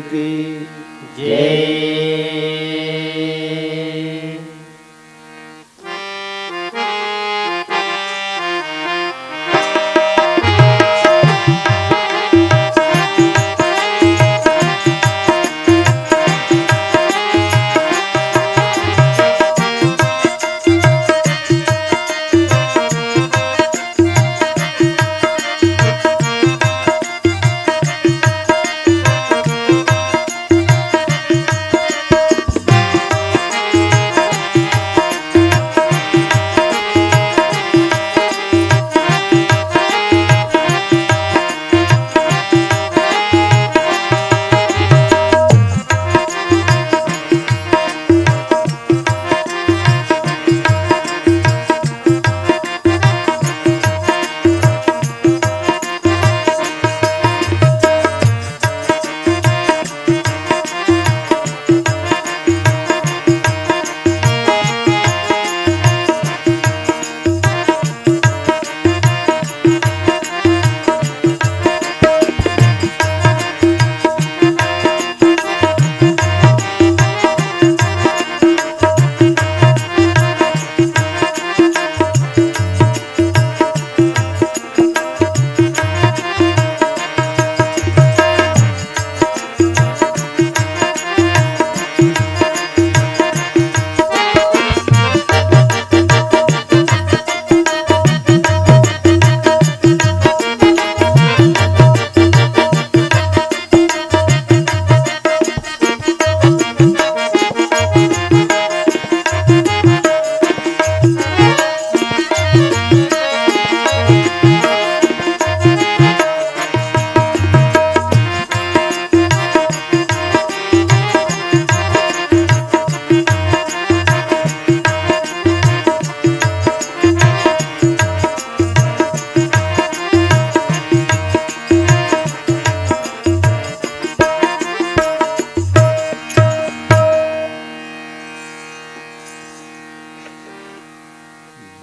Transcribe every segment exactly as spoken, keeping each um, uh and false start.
की जय।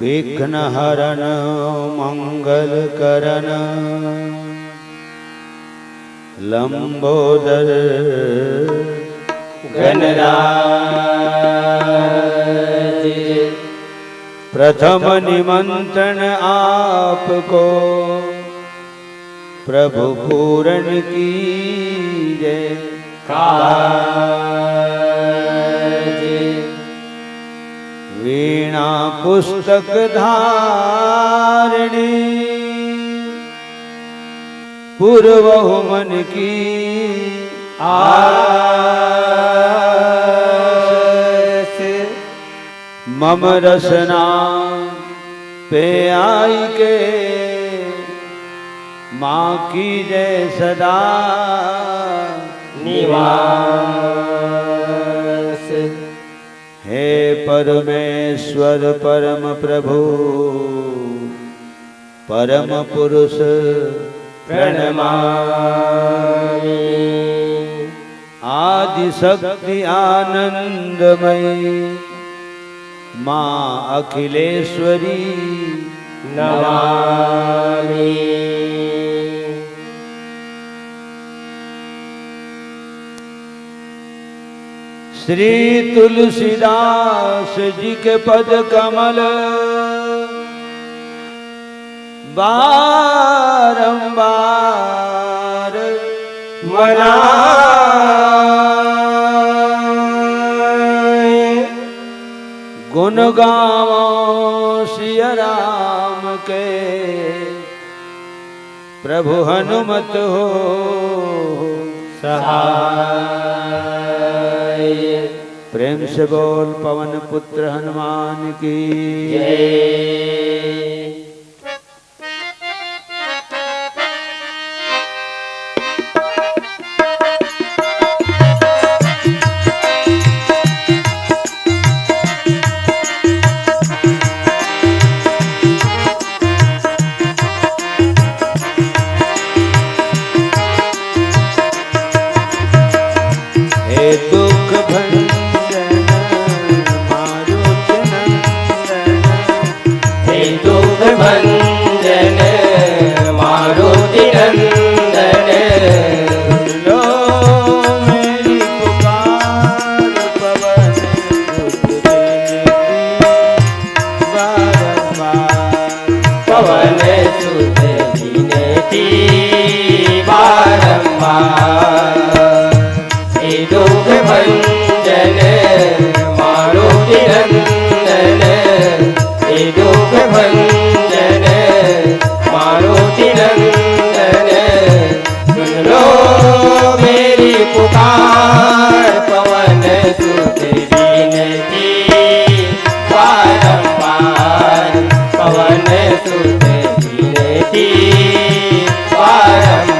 विघ्न हरण मंगल करण लंबोदर गणराज। प्रथम निमंत्रण आपको प्रभु पूरन कीजे काज। वीणा पुस्तक धारणी पुरवहु मन की आस। मम रसना पे आइके माँ कीजे सदा निवास। हे परमेश्वर परम प्रभु परम पुरुष प्रणमामि। आदि शक्ति आनंदमयी माँ अखिलेश्वरी नमामि। श्री तुलसीदास जी के पद कमल बारंबार मनाए। गुण गावो सिया राम के, प्रभु हनुमत हो सहाय। प्रेम से बोल पवन पुत्र हनुमान की जय। हे दुख भंजन मारुति नंदन, हे दुख भंजन मारुति नंदन। लो हे दुख भंजन मारुति नंदन, हे दुख भंजन मारुति नंदन, सुन लो मेरी पुकार पवन सुत विनती बारंबार, पवन सुत विनती बारंबार।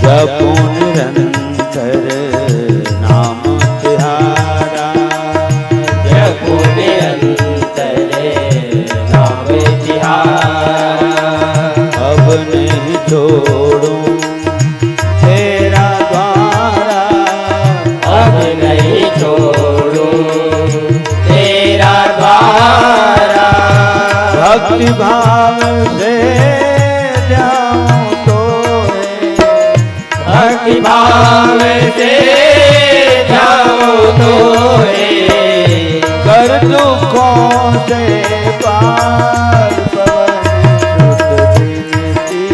जपो निरंतर नाम तिहारा, जपो निरंतर नाम तिहारा। अब नहीं छोड़ूं तेरा द्वारा, अब नहीं छोड़ूं तेरा द्वारा। भक्ति भाव से ध्याऊं तो, भक्ति भाव से ध्याऊं तो, कर दुखों से पार पवन सुत विनती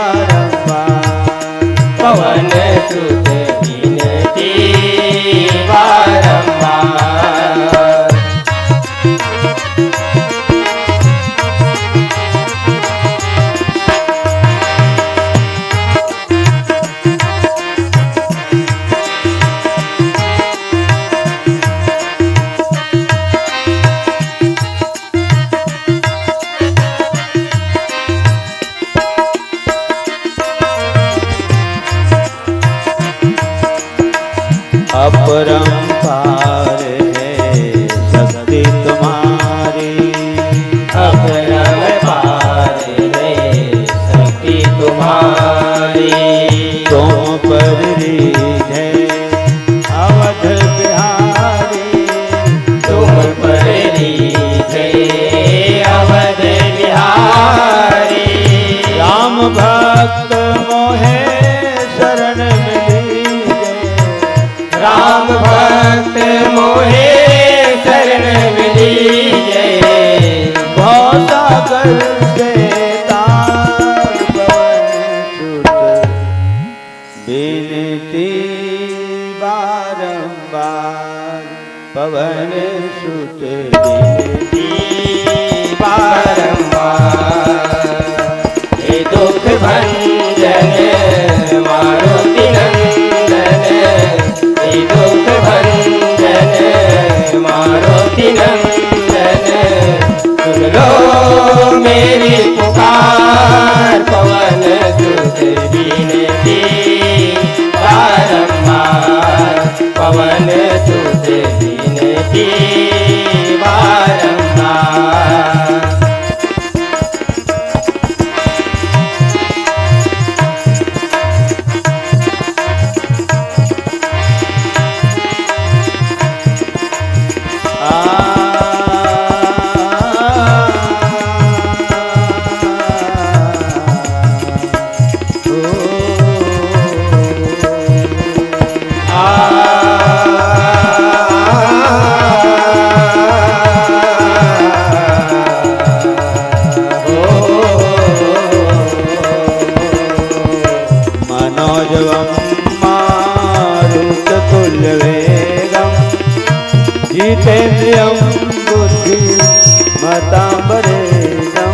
बारंबार, पवन सुत विनती बारंबार। अपरंपार है शक्ति तुम्हारी, अपरंपार है शक्ति तुम्हारी। तुम पर रीझे अवध बिहारी, तुम पर रीझे अवध बिहारी। राम भक्त मोहे शरण मिली, राम भक्त मोहे शरण मिली। भवसागर से तार पवन सुत विनती बारंबार, पवन सुत विनती बारंबार। हे दुख भंजन मारुति नंदन, हे दुख भंजन मारुति नंदन, सुन लो मेरी पुकार पवन सुत विनती बारंबार, पवन सुत विनती बारंबार। मनोजवं मारुततुल्यवेगं जितेन्द्रियं बुद्धिमतां वरिष्ठं।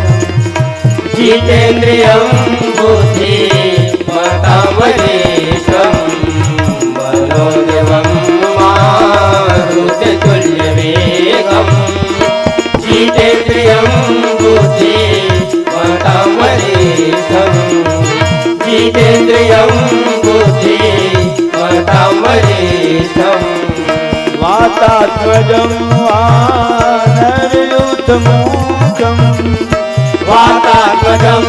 जितेन्द्रियं बुद्धिमतां वरिष्ठं मनोजवं मारुततुल्यवेगं जितेन्द्रियं बुद्धिमतां वरिष्ठं। जितेन्द्रियं बुद्धिमतां वरिष्ठं। वातात्मजं वानरयूथमुख्यं। वातात्मजं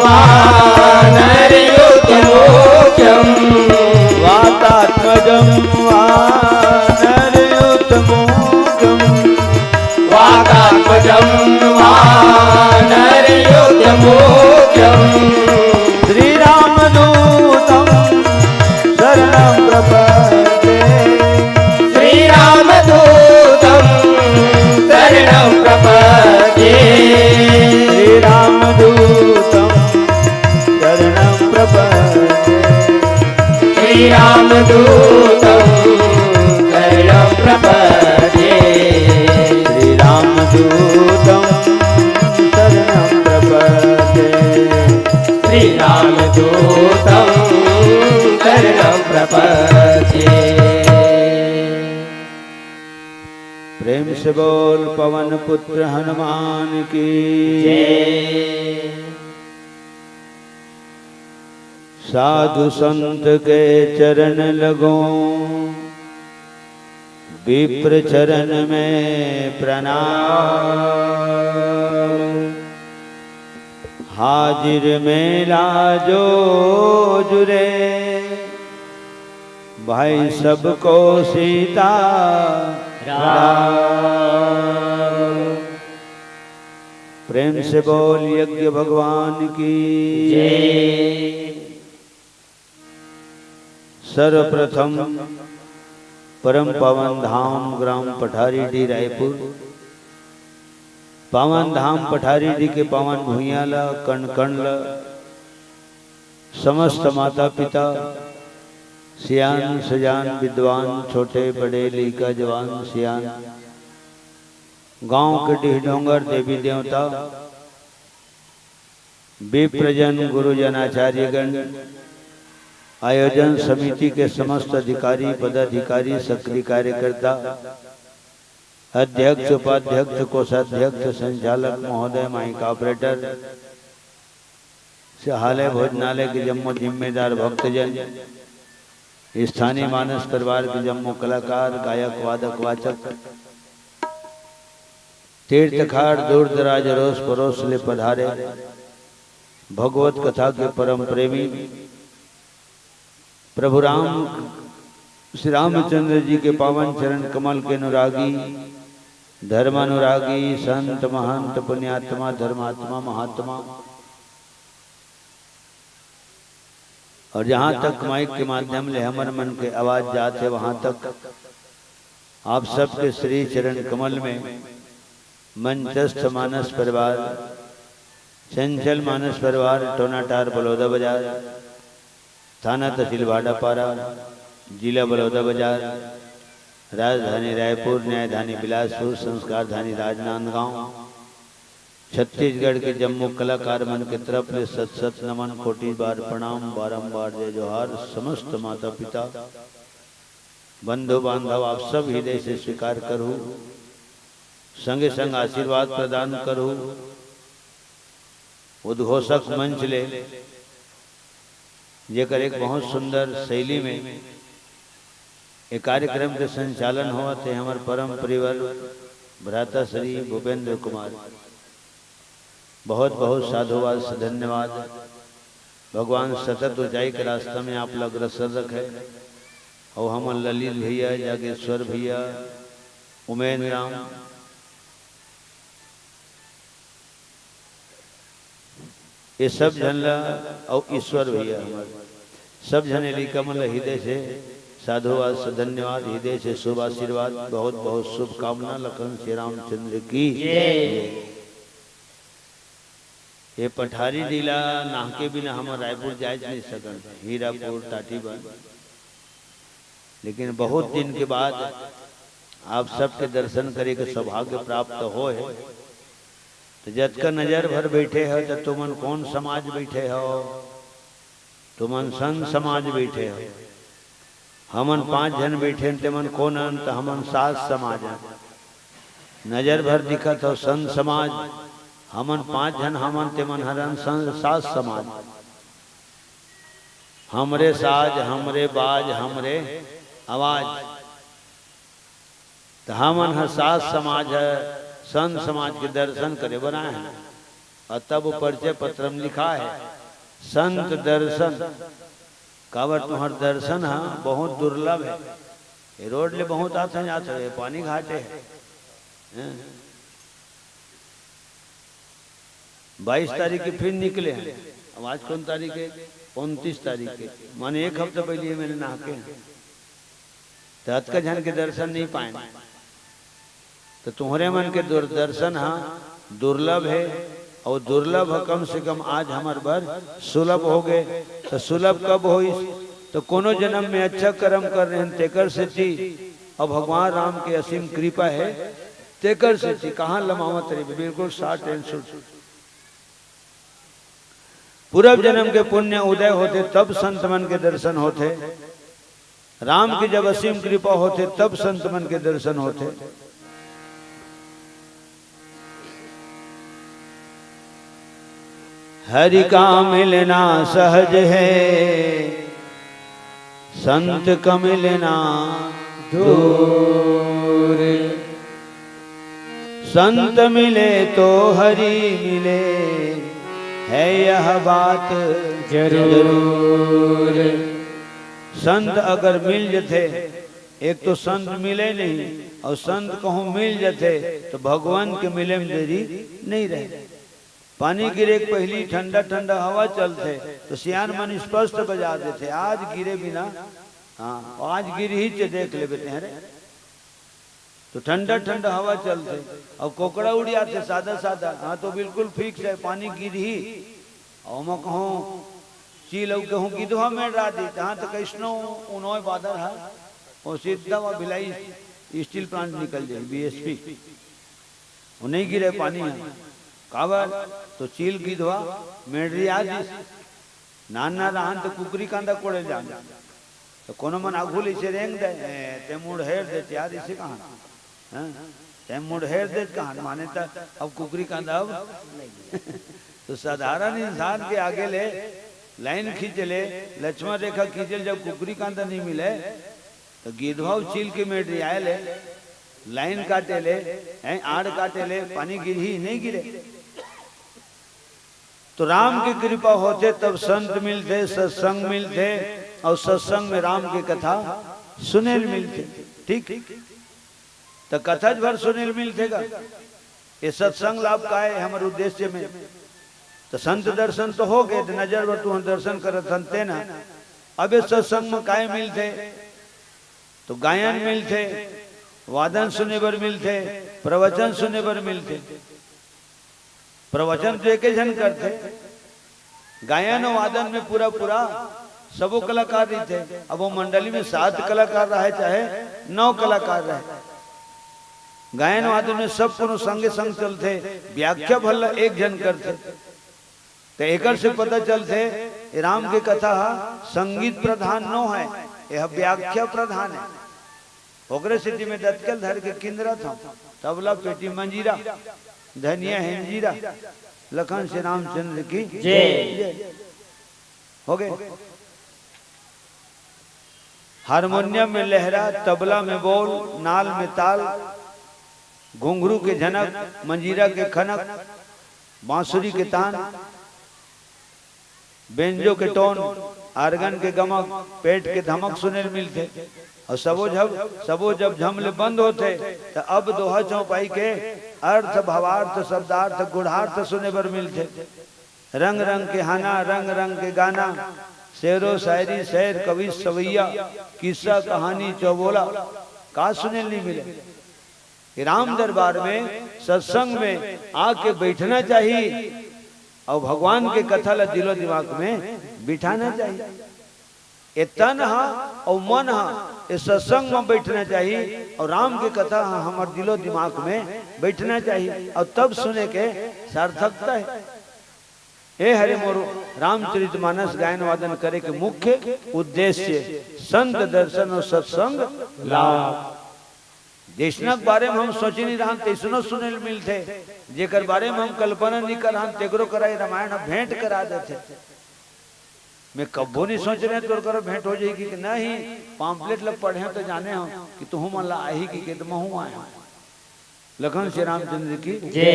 वानरयूथमुख्यं। वाता वातात्मजं वानरयूथमुख्यं। वातात्मजं वानरयूथमुख्यं। श्रीरामदूतं शरणं प्रपद्ये। श्रीरामदूतं शरणं प्रपद्ये। श्रीरामदूतं शरणं प्रपद्ये। श्रीरामदूतं शरणं प्रपद्ये। श्रीरामदूतं शरणं प्रपद्ये। श्रीरामदूतं शरणं प्रपद्ये। प्रेम से बोल पवन पुत्र हनुमान की जय। साधु संत के चरण लगो, विप्र चरण में प्रणाम। हाजिर मेला जो जुरे, भाई सबको सीता राम। प्रेम से बोल यज्ञ भगवान की जय। सर्वप्रथम परम पावन धाम ग्राम पठारी डी रायपुर, पावन धाम पठारी डी के पावन भुइयां ला, कण कण ला, समस्त माता पिता, सियान सजान, विद्वान, छोटे बड़े, लइका जवान सियान, गांव के डीह डोंगर, देवी देवता, विप्रजन, गुरुजन, आचार्यगण, आयोजन समिति के समस्त अधिकारी, पदाधिकारी, सक्रिय कार्यकर्ता, अध्यक्ष, उपाध्यक्ष, कोषाध्यक्ष, संचालक महोदय, माइक ऑपरेटर, सहालय भोजनालय के जम्मो जिम्मेदार भक्तजन, स्थानीय मानस परिवार के जम्मो कलाकार, गायक, वादक, वाचक, तीर्थ खाड़, दूर दराज, अरोस परोस ले पधारे भगवत कथा के परम प्रेमी, प्रभु राम, श्री रामचंद्र जी के पावन चरण कमल के अनुरागी, धर्मानुरागी, संत, महंत, पुण्यात्मा, धर्मात्मा, महात्मा, और जहाँ तक माइक के माध्यम ले हमर मन के आवाज जात हे, वहाँ तक आप सबके श्री चरण कमल में मंचस्थ मानस परिवार, चंचल मानस परिवार, टोनाटार बलौदा बाजार, थाना तहसील भाटापारा, जिला बलौदा बाजार, राजधानी रायपुर, न्यायधानी बिलासपुर, संस्कारधानी राजनांदगांव, छत्तीसगढ़ के जम्मो कलाकार मन के तरफ ले सत सत नमन, कोटि बार प्रणाम, बारंबार जय जोहार। समस्त माता पिता, बंधु बांधव, आप सब हृदय से स्वीकार करहु, संगे संग आशीर्वाद प्रदान करहु। उद्घोषक मंच ले, जेकर एक बहुत सुंदर शैली में ये कार्यक्रम के संचालन होवत हे, हमर परम प्रियवर भ्राता श्री भूपेंद्र कुमार, बहुत बहुत साधुवाद, धन्यवाद। भगवान सतत ऊंचाई के रास्ता में आप ला अग्रसर रखे। और हमर ललित भैया, जागेश्वर भैया, उमेन राम, ये सब झन ला, अउ ईश्वर भैया हमर, सब झन ये लइका मन ला हृदय से साधुवाद, धन्यवाद, हृदय से शुभ आशीर्वाद, बहुत बहुत शुभकामना। लखन श्री रामचंद्र की जय। ये पठारी डीला नाहके बिना हमर रायपुर जाए नहीं सकन, हीरापुर, टाटीबंध। लेकिन बहुत दिन के बाद आप सबके दर्शन करे के सौभाग्य प्राप्त होय हे। तो जतका नजर भर बैठे हो, तो तुमन कौन समाज बैठे हो? तुमन संत समाज बैठे हो। हमन पांच झन बैठे हन, तेमन कोन हन? त हमन सात समाज हन। नजर भर दिखत हो संत समाज, हमन पांच झन हमन, तेमन हरन संत, सात समाज। हमरे साज, हमरे बाज, हमरे आवाज। त हमन ह सात समाज ह, संत समाज के दर्शन करे बर आए हन। अउ तब वो परिचय पत्र म लिखा हे, संत दर्शन। काबर तुम्हर दर्शन ह बहुत दुर्लभ हे। ये रोड ले बहुत आथे जाथे, ये पानी घाटे हे। हैं? बाईस तारीख के फिर निकले हैं। अब आज कौन तारीख है? उनतीस तारीख के, माने एक हफ्ता पहले ये मेरे नहा के हैं। तो अतका झन के दर्शन नहीं पाए। तो तुम्हरे मन के दुर-, दर्शन ह दुर्लभ हे, और दुर्लभ ह कम से कम आज हमर बर सुलभ हो गए। तो सुलभ कब होइस? तो कोनो जन्म में अच्छा कर्म कर रहे हैं, तेकर सेती, और भगवान राम के असीम कृपा है, तेकर सेती। कहाँ लमावत रहे, बिल्कुल short and short। पूर्व जन्म के पुण्य उदय होथे, तब संत मन के दर्शन होथे। राम की जब असीम कृपा होथे, तब संत मन के दर्शन होथे। हरि का मिलना सहज है, संत का मिलना दूर। संत मिले तो हरि मिले, है यह बात जरूर। संत अगर मिल जथे, एक तो संत मिले नहीं, और संत कहूँ मिल जथे तो भगवान के मिले में देरी नहीं रहे। पानी गिरे के पहिली ठंडा ठंडा हवा चलथे, तो सियान मन स्पष्ट बजा देथे, आज गिरे बिना, हाँ, आज गिरही चे देख लेबे तेहरे। तो ठंडा ठंडा हवा चलथे, और कोकड़ा उड़ियाथे सादा सादा, हाँ, तो बिल्कुल fix है, पानी गिरही। और मैं कहूँ चील, अउ कहूँ गिधवा मेड़ रहा दी, हाँ, तो कैसनो उनोय बादर है, वो सीधा वो भिलाई steel plant निकल जाए, B S P। वो नहीं गिरे पानी ह। काबर? तो चील गिधवा मेड़री आ दिस। नान नान रहन तो कुकरी कांदा कोड़े जान। तो कोनो मन आघू ले से रेंग दे, "ए, ते मुड़ हेर दे, त्यार इसे कहान। हैं? ते मुड़ हेर दे कहान।" माने तो अब कुकरी कांदा अब नहीं। तो साधारण इंसान के आगे ले line खींच ले, लक्ष्मण रेखा खींच ले, जब कुकरी कांदा नहीं मिले, तो गिधवा चील के मेड़ रियाए ले, line काटे ले, हैं, आड़ काटे ले, पानी गिरही, नहीं गिरे। तो राम की कृपा होथे तब संत मिलथे, सत्संग मिलथे, और सत्संग में राम की कथा सुने ल मिलथे। ठीक, तो कथा भर सुने ल मिलथे गा। ये सत्संग लाभ का है हमर उद्देश्य में? तो संत दर्शन तो हो गए, तो नजर बर तुहन दर्शन करत हन तेन ह। अब ये सत्संग में काय मिलथे? तो गायन मिलथे, वादन सुने बर मिलथे, प्रवचन सुने बर मिलथे। प्रवचन तो एके झन करथे, गायन वादन में पूरा पूरा सबो कलाकार रहिथे। अब वो मंडली में सात कलाकार रहे चाहे नौ कलाकार रहे, गायन वादन में सब कोनो संगे संग चलथे। व्याख्या भला एक झन करथे। तो एकर से पता चलथे, ये राम के कथा ह संगीत प्रधान नो है, यह व्याख्या प्रधान है। ओकरे सेती में दतकल धर के किंदरत हूँ, तबला पेटी मंजीरा, धनिया हिंजीरा, लखन से रामचंद्र की जय। हो गए। हारमोनियम में लहरा, तबला में बोल, नाल में ताल, घुंघरू के झनक, मंजीरा के खनक, बांसुरी के तान, बेंजो के टोन, आर्गन के गमक, पेट के धमक सुने ल मिलथे। और सबो जब, सबो जब झम ले बंद होथे, त अब दोहा चौपाई के अर्थ, भावार्थ, शब्दार्थ, गूढ़ार्थ सुने बर मिलथे। रंग रंग के हाना, रंग रंग के गाना, शेरो शायरी, शैर कवि सवैया, किस्सा कहानी चौबोला, का सुने ल नहीं मिले? ये राम दरबार में, सत्संग में आके बैठना चाहिए और भगवान के कथा ला दिलो दिमाग में बिठाना चाहिए। ये तन हा और मन हा, ये सत्संग में बैठना चाहिए और राम के कथा हा हमर दिलो दिमाग में बैठना चाहिए, और तब सुने के सार्थकता है। ए हरे मोर रामचरितमानस गायन वादन करे के मुख्य उद्देश्य संत दर्शन और सत्संग लाभ। जैसना के बारे में हम सोचे नहीं रहन, तैसनो सुने ल मिलथे। जेकर बारे में हम कल्पना नहीं कर रहन, तेकरो करा ये रामायण ह भेंट करा देथे। मैं कब्बो नहीं सोच रहे तोर करा भेंट हो जाएगी कि नहीं। Pamphlet ल पढ़े तो जाने हो कि तुहू मन ला आही कि, कि तो महू आए हो। लखन से रामचंद्र की जय।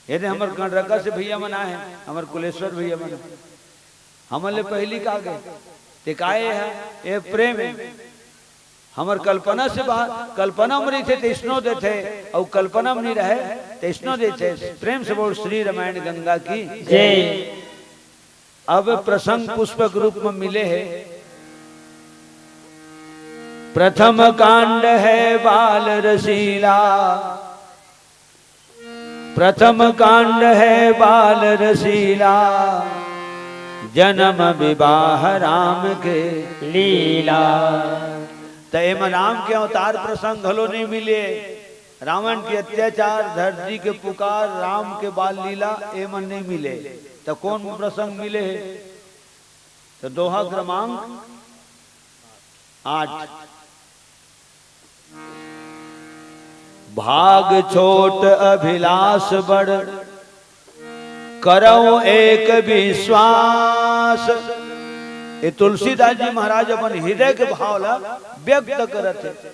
ये दे हमर कंडरका से भैया मन आए हैं, हमर कुलेश्वर भैया मन। हमन ले पहली का गए, ते काय हे? ये प्रेम हे। हमर कल्पना से बाहर, कल्पना म रहिथे तइसनो देथे, अउ कल्पना म नइ रहे तइसनो देथे। प्रेम से बोल, श्री रामायण गंगा की जय। अब प्रसंग पुष्पक रूप म मिले हे। प्रथम कांड हे बाल रसीला, प्रथम कांड हे बाल रसीला, जन्म विवाह राम के लीला। त एमा राम के अवतार प्रसंग घलो नइ मिले, रावण के अत्याचार, धरती के पुकार, राम के बाल लीला, एमन नइ मिले। त कोन प्रसंग मिले हे? त दोहा क्रमांक आठ। भाग छोट अभिलाष बड़, करौ एक विश्वास। ये तुलसीदास जी महाराज अपन हृदय के भाव ला व्यक्त करत हे।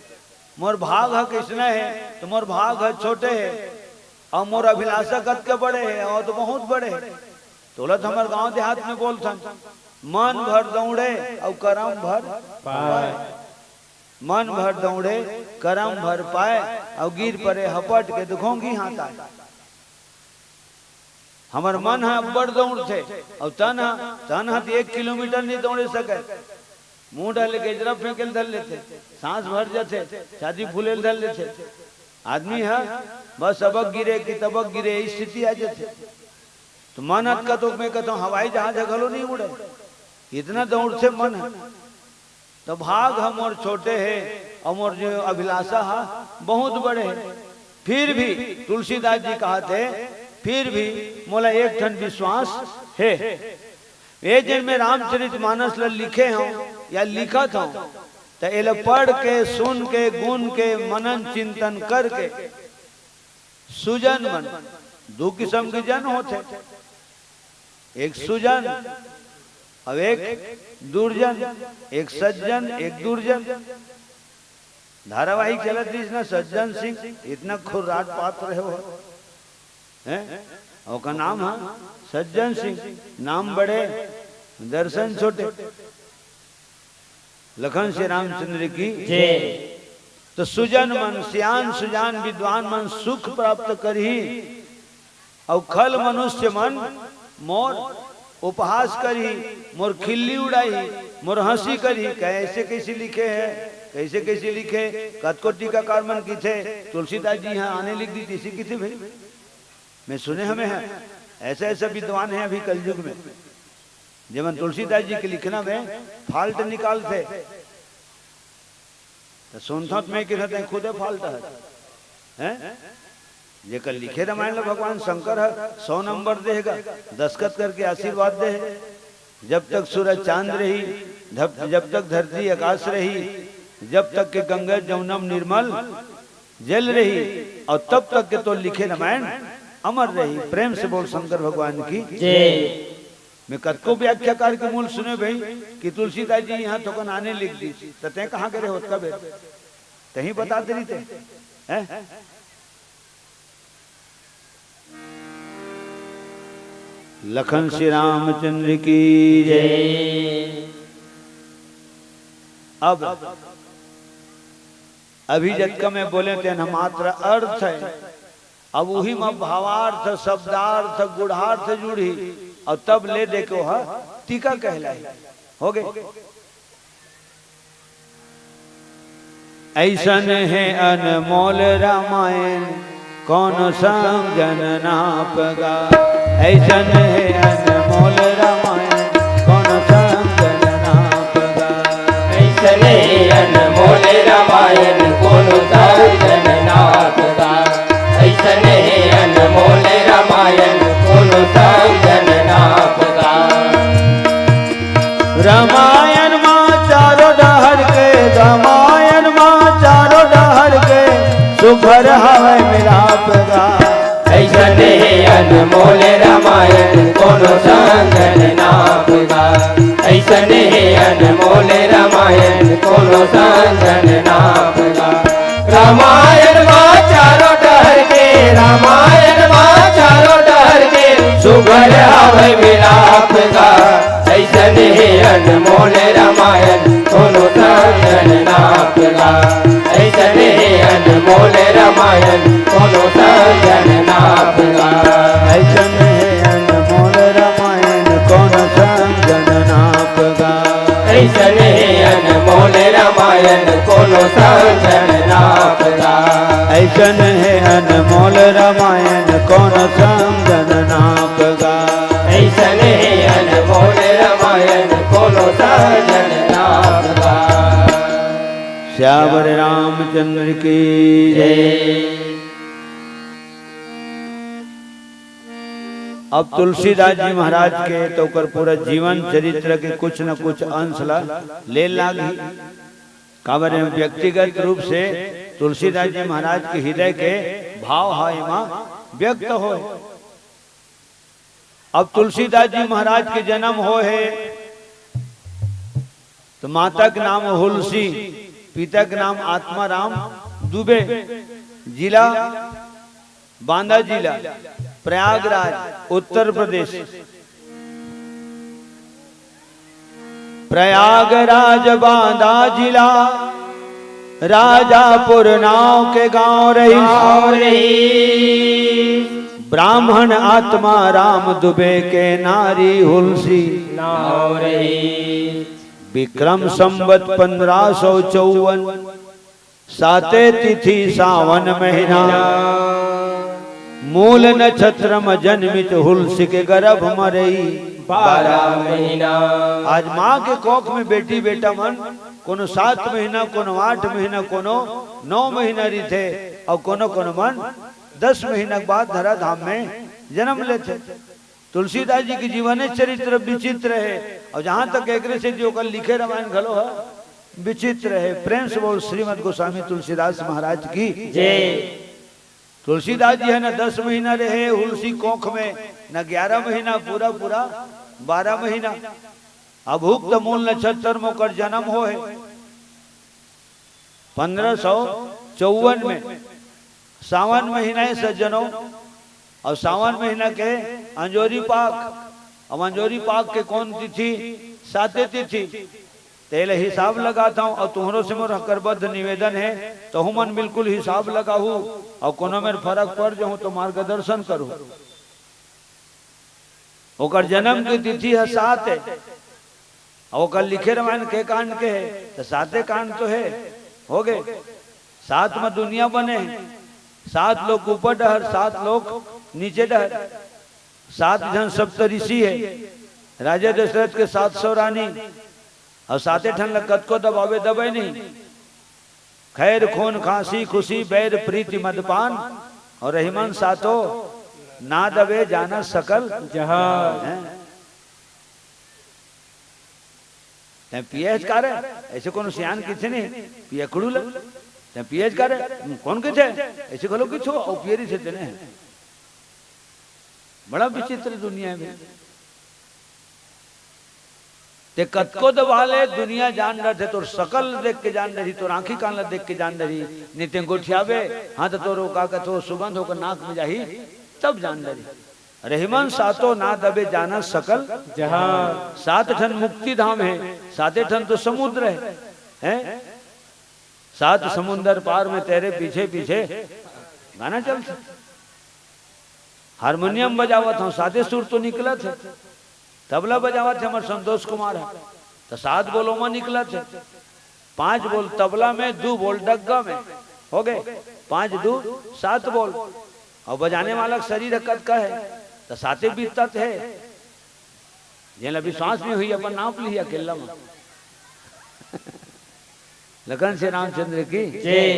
मोर भाग ह कइसना हे, त मोर भाग ह छोटे हे, अउ मोर अभिलाषा कतके बड़े हे, अउ तो बहुत बड़े हे। तोला तो हमर गांव देहात में बोलथन, मन भर दौड़े अउ करम भर पाए। मन भर दौड़े, करम भर पाए, अउ गिर परे हपट के दुखोंगी हाथ आए। हमर मन ह अब्बड़ दौड़थे, अउ तन ह, तन ह त एक किलोमीटर नइ दौड़े सकय। मुंह डाले के जरा फेंके ल धर लेथे, सांस भर जाथे, छाती फूले ल धर लेथे। आदमी ह बस अबक गिरे कि तबक गिरे, स्थिति आ जाथे। त मन अतका तो मैं कहता हूँ, हवाई जहाज ह घलो नइ उड़े, इतना दौड़थे मन ह। त भाग ह मोर छोटे हे अउ मोर जो अभिलाषा ह बहुत बड़े हे। फिर भी तुलसीदास जी कहत हे, फिर भी मोला एक ठन विश्वास हे। ये जेन मैं रामचरित मानस ल लिखे हंव या लिखत हंव, त एला पढ़ के, सुन के, गुन के, मनन चिंतन करके सुजन मन, दू किसम के जन होथे, एक सुजन अउ एक दुर्जन, एक सज्जन, एक दुर्जन। धारावाहिक चलत रहिस ना, सज्जन सिंह, इतना खुर्राट पात्र हे वो, हैं? ओकर नाम ह सज्जन सिंह, नाम बड़े, दर्शन छोटे। लखन श्री रामचंद्र की जय। त सुजन मन, सियान सुजान विद्वान मन सुख प्राप्त करही, अउ खल मनुष्य मन मोर उपहास करही, मोर खिल्ली उड़ाही, मोर हंसी करही। कइसे कइसे लिखे हे, कइसे कइसे लिखे, कतको टीकाकार मन किथे, तुलसीदास जी ह आने लिख दिस, इसे किथे भाई। मैं सुने हमें हे, ऐसा ऐसा विद्वान हे अभी कलयुग में, जेमन तुलसीदास जी के लिखना में fault निकालथे। त सुनथंव त मैं किथे, तैं खुदे fault हस, हैं? जेकर लिखे रामायण ल भगवान शंकर ह सौ नंबर दे हे गा, दस्तखत करके आशीर्वाद दे हे। जब तक सूरज चांद रही, जब, जब तक धरती आकाश रही, जब तक के गंगा जमुना म निर्मल जल रही, अउ तब तक के तोर लिखे रामायण अमर रही। प्रेम से बोल शंकर भगवान की जय। मैं कतको व्याख्याकार के मुंह ले सुने भाई कि तुलसीदास जी इहां थोकन आने लिख दिस, त तैं कहां गे रहे होत का बेर? तहीं बता दे रहिते, हैं? लखन श्री रामचंद्र की जय। अब अभी जतका मैं बोलेंव तेन ह मात्र अर्थ हे, अब उही म भावार्थ, शब्दार्थ, गूढ़ार्थ जुड़ही, अउ तब ले दे के ओह टीका कहलाही। होगे। अइसन हे अनमोल रामायण, कोनो समझन नाप गा। अइसन हे अनमोल रामायण, कोनो समझन नाप गा। अइसन हे अनमोल रामायण, कोनो समझन नाप गा। अइसन हे अनमोल रामायण, कोनो समझन नाप गा। रामायण मा चारों डहर के, रामायण मा चारों डहर के, सुघर हवय मिलाप गा। अइसन हे अनमोल रामायण, कोनो समझन नाप गा। अइसन हे अनमोल रामायण, कोनो समझन नाप गा। रामायण मा चारों डहर के, रामायण मा चारों डहर के, सुघर हवय मिलाप गा। अइसन हे अनमोल रामायण कोनो समझन नाप गा। ऐसन हे अनमोल रामायण कोनो समझन नाप गा। ऐसन हे अनमोल रामायण कोनो समझन नाप गा। ऐसन हे अनमोल रामायण कोनो समझन नाप गा। ऐसन हे अनमोल रामायण कोनो समझन नाप गा। ऐसन हे अनमोल रामायण कोनो समझन नाप गा। सियावर रामचंद्र की जय। अब तुलसीदास जी महाराज के तो ओकर पूरा जीवन चरित्र के कुछ न कुछ अंश ला ले लागही। काबर व्यक्तिगत रूप से तुलसीदास जी महाराज के हृदय के भाव ह एमा व्यक्त होय। अब तुलसीदास जी महाराज के जन्म होय हे, तो माता के नाम हुलसी, पिता के नाम आत्माराम दुबे, जिला बांदा जिला, प्रयागराज, उत्तर प्रदेश। प्रयागराज बांदा जिला, राजापुर नाव के गांव रहिस। गाँव रहिस। ब्राह्मण आत्माराम दुबे के नारी हुलसी। नाव रहिस। विक्रम संवत पंद्रह सौ चौवन, साते तिथि सावन महीना। मूल नक्षत्र म जन्मित हुलसी के गर्भ म रही। बारह महीना। आज माँ के कोख में बेटी बेटा मन कोनो सात महीना, कोनो आठ महीना, कोनो नौ महीना रहिथे, अउ कोनो कोनो मन दस महीना के बाद धराधाम में जन्म लेथे। तुलसीदास जी के जीवन चरित्र विचित्र हे, अउ जहाँ तक एकरे से जो ओकर लिखे रामायण घलो ह विचित्र हे। प्रेम से बोल श्रीमद गोस्वामी तुलसीदास महाराज की जय। तुलसीदास जी ह न दस महीना रहे हुलसी कोख में, न ग्यारह महीना, पूरा पूरा बारह महीना। अभुक्त मूल नक्षत्र में ओकर जन्म होय हे पंद्रह सौ चौवन में। सावन महीना हे सज्जनों, अउ सावन महीना के अंजोरी पाख, अब अंजोरी पाख के कौन तिथि? साते तिथि। तेला हिसाब लगात हंव, अउ तुंहरो से मोर हकरबद्ध निवेदन हे, तहू मन बिल्कुल हिसाब लगाहू, अउ कोनो मेर फरक पड़ जाहू तो मार्गदर्शन करहू। ओकर जन्म के तिथि ह सात हे, अउ ओकर लिखे रामायण के कांड के हे, त साते कांड तो हे, होगे। सात म दुनिया बने हे, सात लोक ऊपर डहर, सात लोक नीचे डहर, सात झन सप्तऋषि हे, राजा दशरथ के सात सौ रानी, अउ साते ठन ल कतको दबावे दबे नहीं। खैर, खून, खांसी, खुशी, बैर, प्रीति, मदपान, अउ रहिमन सातो, ना दबे जानत सकल जहान। हैं? तैं पिए हस का रे? अइसे कोनो सियान किथे नहीं, पियकड़ू ल। तैं पिए हस का रे? कोन किथे? अइसे घलो किथे, अउ पिए रहिथे तेने। बड़ा विचित्र दुनिया हे। तैं कतको दबा ले, दुनिया जान डरथे, तोर सकल देख के जान डरही, तोर आंखी कान ल देख के जान डरही। नहीं तैं गोठियाबे, हाँ, त तोर ओ का कथे, सुगंध ओकर नाक में जाही, तब जान डरही। रहिमन सातो ना दबे जानत सकल जहान। सात ठन मुक्ति धाम हे, साते ठन तो समुद्र हे, हैं? सात समुंदर पार में तेरे पीछे पीछे गाना चलथे। हारमोनियम बजावत हंव, साते सुर तो निकलत हे। तबला बजावत हे हमर संतोष कुमार ह, त सात बोल ओमा निकलत हे। पांच बोल तबला में, दू बोल डग्गा में, होगे पांच दू सात बोल। अउ बजाने वाला के शरीर ह कतका हे, त साते बित्ता त हे। जेला विश्वास नहीं होही, अपन नाप लिही अकेल्ला म। लखन से रामचंद्र की जय।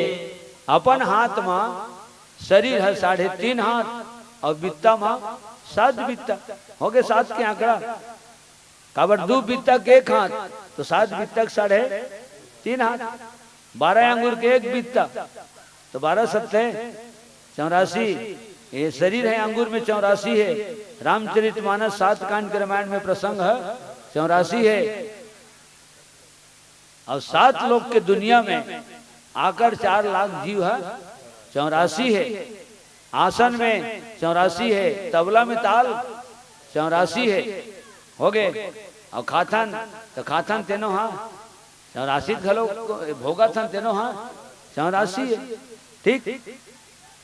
अपन हाथ म शरीर ह साढ़े तीन हाथ अउ बित्ता म सात बित्ता, होगे सात के आंकड़ा। काबर दू बित्ता के एक हाथ, तो सात बित्ता के साढ़े तीन हाथ। बारह अंगुर के एक बित्ता, तो बारह सत्ते चौरासी। ये शरीर हे, अंगुर में चौरासी हे। रामचरित मानस सात कांड के रामायण में प्रसंग हे, चौरासी हे। अउ सात लोक के दुनिया में आकर चार लाख जीव हे, चौरासी हे। आसन में चौरासी हे, तबला में ताल चौरासी हे। होगे, अउ खाथन त खाथन तेनो हा चौरासी घलो, भोगथन तेनो हा चौरासी हे। ठीक,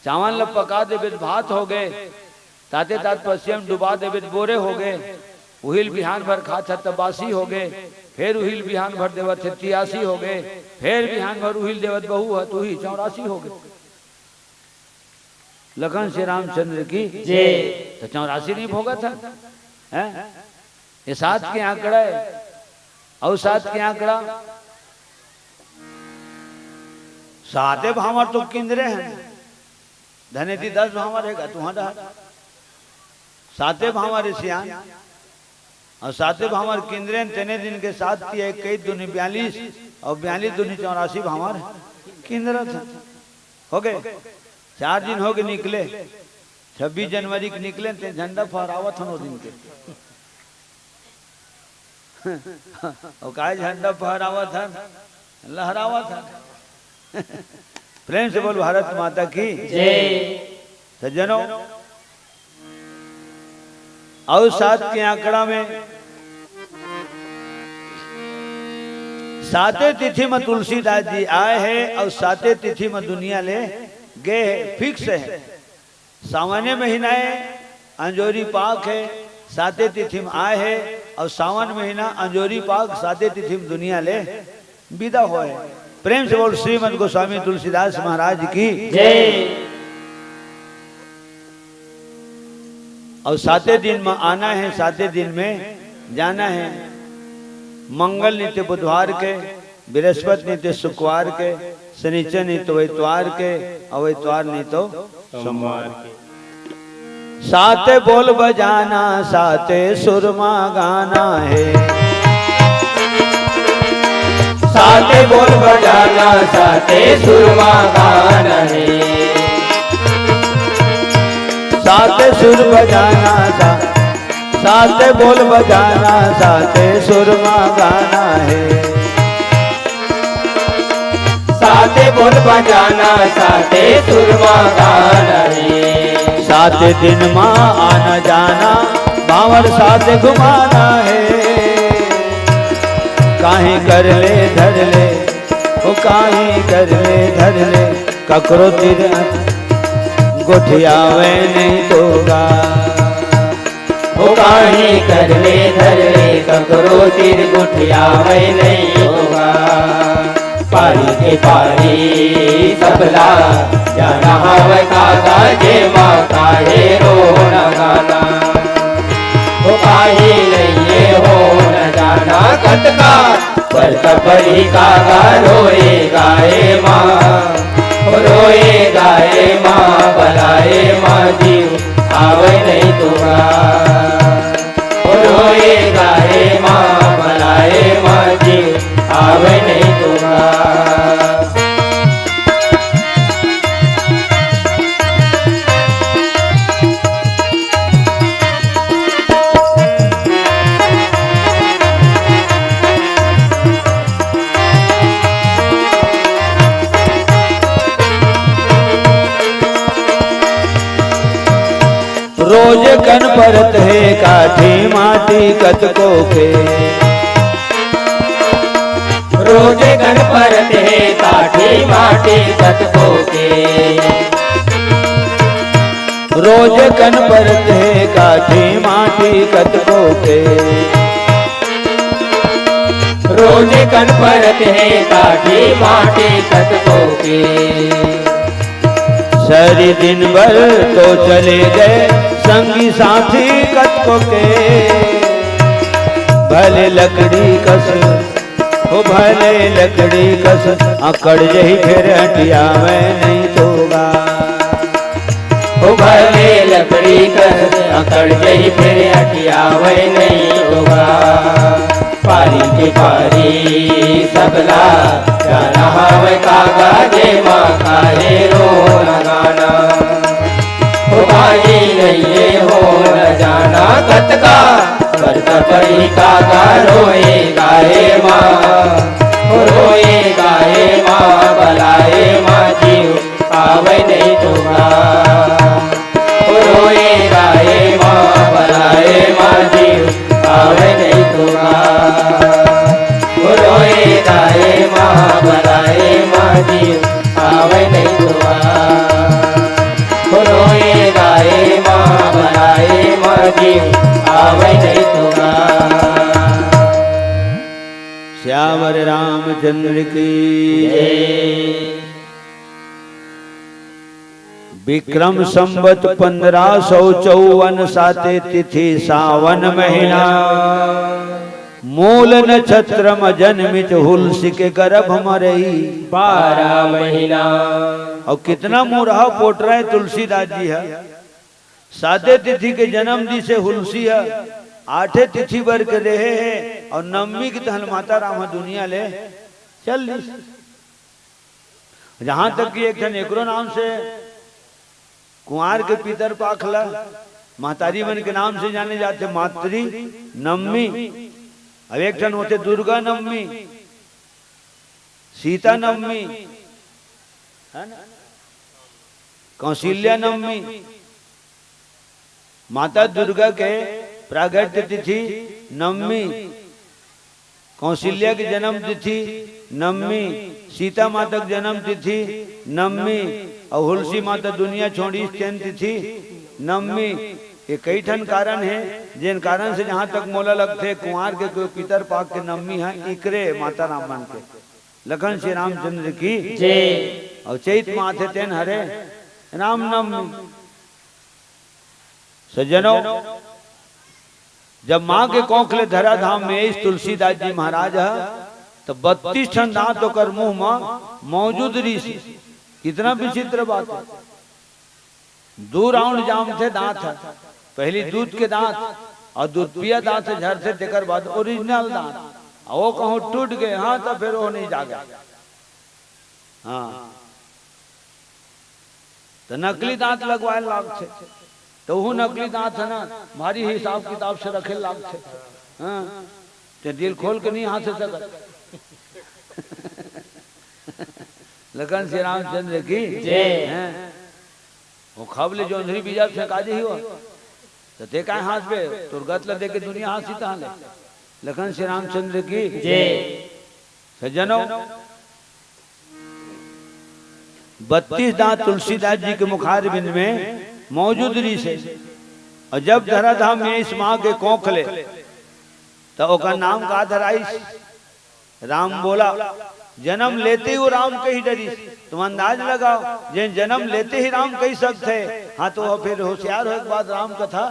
चावल ल पका देबे त भात होगे, ताते तात पसिया म डुबा देबे त बोरे होगे, उहिल बिहान भर खाथस त बासी होगे, फेर उहिल बिहान भर देवत हे तियासी होगे, फेर बिहान भर उहिल देवत बहू ह त उही चौरासी होगे। लखन श्री रामचंद्र की जय। त चौरासी नइ भोगत हे, हैं? ये सात के आंकड़ा हे, अउ सात के आंकड़ा, साते भांवर तो किंदरे हे, धने ती दस भांवर हे गा, तुहां डहर साते भांवर हे सियान। अउ साते भांवर किंदरे हे, तेने दिन के सात तिया इक्कीस दूनी बयालीस, अउ बयालीस दूनी चौरासी भांवर किंदरत हे। होगे, चार दिन होगे निकले, छब्बीस जनवरी के निकले ते झंडा फहरावत हन ओ दिन के। अउ काय झंडा फहरावत हन, लहरावत हन। प्रेम से बोल भारत माता की जय। सज्जनों, अउ सात के आंकड़ा में साते तिथि म तुलसीदास जी आए हे अउ साते तिथि म दुनिया ले गे हे, fix हे। सावने महीना हे, अंजोरी पाख हे, साते तिथि म आए हे, अउ सावन महीना अंजोरी पाख साते तिथि म दुनिया ले बिदा होए। प्रेम से बोल श्रीमद गोस्वामी तुलसीदास महाराज की जय। अउ साते दिन म आना हे, साते दिन में जाना हे। मंगल नइ ते बुधवार के, बृहस्पति नइ ते शुक्रवार के, शनिचर नइ ते इतवार के, अउ इतवार नइ ते सोमवार के। साते बोल बजाना, साते सुरमा गाना हे। साते बोल बजाना, साते सुरमा गाना हे। साते सुर बजाना, सा-, साते बोल बजाना, साते सुरमा गाना हे। साते बोल बजाना, साते सुरमा गाना हे। साते दिन म आना जाना, भांवर साते घुमाना हे। काहीं कर ले धर ले, ओ काहीं कर ले धर ले, ककरो तीर गोठियावे नइ तो गा। ओ काहीं कर ले धर ले, ककरो तीर गोठियावे नइ तो गा। पारी के पारी सबला जाना हवय कागा, जेमा काहे रोना गाना। ओ काहीं नइये होना जाना कतका, परता परही कागा रोए गाए मा। ओ रोए गाए मा, बलाए मा जीव आवय नइ तो गा। ओ रोए गाए मा, बलाए मा जीव आवय नइ तो गा। रोज कन परत हे काठी माटी कतको के। रोज कन परत हे काठी माटी कतको के। रोज कन परत हे काठी माटी कतको के। रोज कन परत हे काठी माटी कतको के। सरी दिन भर तो चले गए संगी साथी कतको के। भले लकड़ी कस, ओ भले लकड़ी कस, अकड़ जही फेर अंटियावय नइ तो गा। ओ भले लकड़ी कस, अकड़ जही फेर अंटियावय नइ तो गा। पारी के पारी सबला जाना हवय कागा, जेमा काहे रोना गाना। ओ काहीं नइये होना जाना कतका, परता परही कागा रोए गाए मा। ओ रोए गाए मा, बलाए मा जीव आवय नइ तो गा। ओ रोए गाए मा, बलाए मा जीव आवय नइ तो गा। आवे नहीं तुआ। रोए गाए माँ बनाए माँ जी, आवे नहीं तुआ। श्यावर रामचंद्र की जय। विक्रम संवत पंद्रह सौ चौवन, साते तिथि सावन महीना। मूल नक्षत्र म जन्मित हुलसी के गर्भ म रही। बारह महीना। अउ कितना मुरहा पोटरा हे तुलसीदास जी ह। साते तिथि के जन्म दिस हे हुलसी ह, आठे तिथि बर के रेहे हे, अउ नवमी के तहन माता राम ह दुनिया ले चल दिस। जहाँ तक कि एक ठन एकरो नाम से कुंवार के पितर पाख ला महतारी मन के नाम से जाने जाथे, मातृ नवमी। अब एक ठन होथे दुर्गा नवमी, सीता नवमी, है ना, कौशल्या नवमी। माता दुर्गा के प्रागट्य तिथि नवमी, कौशल्या के जन्म तिथि नवमी, सीता माता के जन्म तिथि नवमी, अउ हुलसी माता दुनिया छोड़िस तेन तिथि नवमी। ये कई ठन कारण हे, जेन कारण से जहाँ तक मोला लगथे, कुंवार के कोई पितर पाख के नवमी ह इकरे माता राम मन के। लखन श्री रामचंद्र की जय। अउ चैत माथे तेन हरे रामनवमी। सज्जनों, जब माँ के कोख ले धराधाम में आइस तुलसीदास जी महाराज ह, त बत्तीस ठन दांत ओकर मुंह म मौजूद रिस। कितना विचित्र बात हे। दू राउंड जामथे दांत ह, पहली दूध के दांत अउ दूध पिया दांत से झरथे, तेकर बाद ओरिजिनल दांत। अउ वो कहूँ टूट गे, हाँ, त फेर वो नहीं जागे। हाँ, त नकली दांत लगवाए लागथे, त उहू नकली दांत ह ना, भारी हिसाब किताब से रखे लागथे। हाँ, ते दिल खोल के नहीं हाँसे सकत। लखन श्री रामचंद्र की जय। हैं? वो खब ले जोंधरी बीजा फेंका दे ही हो, त ते काय हाँसबे? तोर गत ल देख के दुनिया हाँसी तहाँ ले। लखन श्री रामचंद्र की जय। सज्जनों, बत्तीस दांत तुलसीदास जी के मुखारबिंद में मौजूद रिस हे। अउ जब धराधाम में आइस माँ के कोख ले, त ओकर नाम का धराइस? राम बोला। जन्म लेते ही वो राम कहि डरिस। तुम अंदाज लगाओ, जेन जन्म लेते ही राम कहि सकथे, हाँ, त वो फेर होशियार होय के बाद राम कथा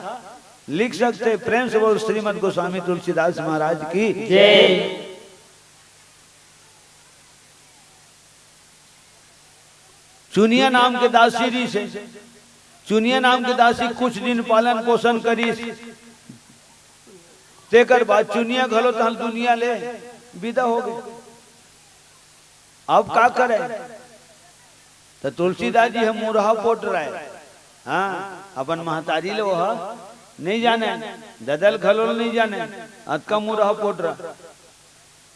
लिख सकथे। प्रेम से बोल श्रीमद गोस्वामी तुलसीदास महाराज की जय। चुनिया नाम के दासी रिस हे। चुनिया नाम के दासी कुछ दिन पालन पोषण करिस, तेकर बाद चुनिया घलो तहन दुनिया ले विदा हो गे। अब का करे? त तुलसीदास जी ह मुरहा पोटरा हे। हाँ, अपन महतारी ले ओह नहीं जाने, ददा ल घलो नहीं जाने, अतका मुरहा पोटरा।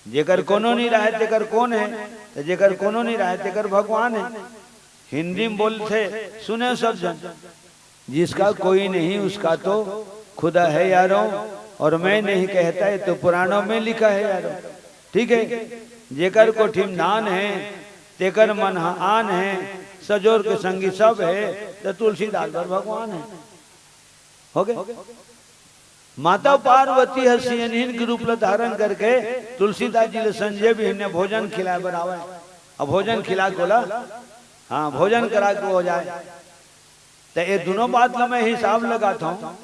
जेकर कोनो नहीं रहे, तेकर कोन हे? त जेकर कोनो नहीं रहे, तेकर भगवान हे। हिंदी में बोलथे, सुने सब जन, "जिसका कोई नहीं, उसका तो खुदा है यारों, और मैं नहीं कहता, ये तो पुराणों में लिखा है यारों।" ठीक हे, जेकर कोठी म धान हे, तेकर मन ह आन हे, सजोर के संगी सब हे, त तुलसीदास बर भगवान हे। हो गे? माता पार्वती ह सियनहिन के रूप ल धारण करके तुलसीदास जी ल संजय बिहनिया भोजन खिलाए बर आवय। अब भोजन खिला के ओला, हाँ, भोजन करा के हो जाए। त ये दुनों बात ल मैं हिसाब लगात हूँ।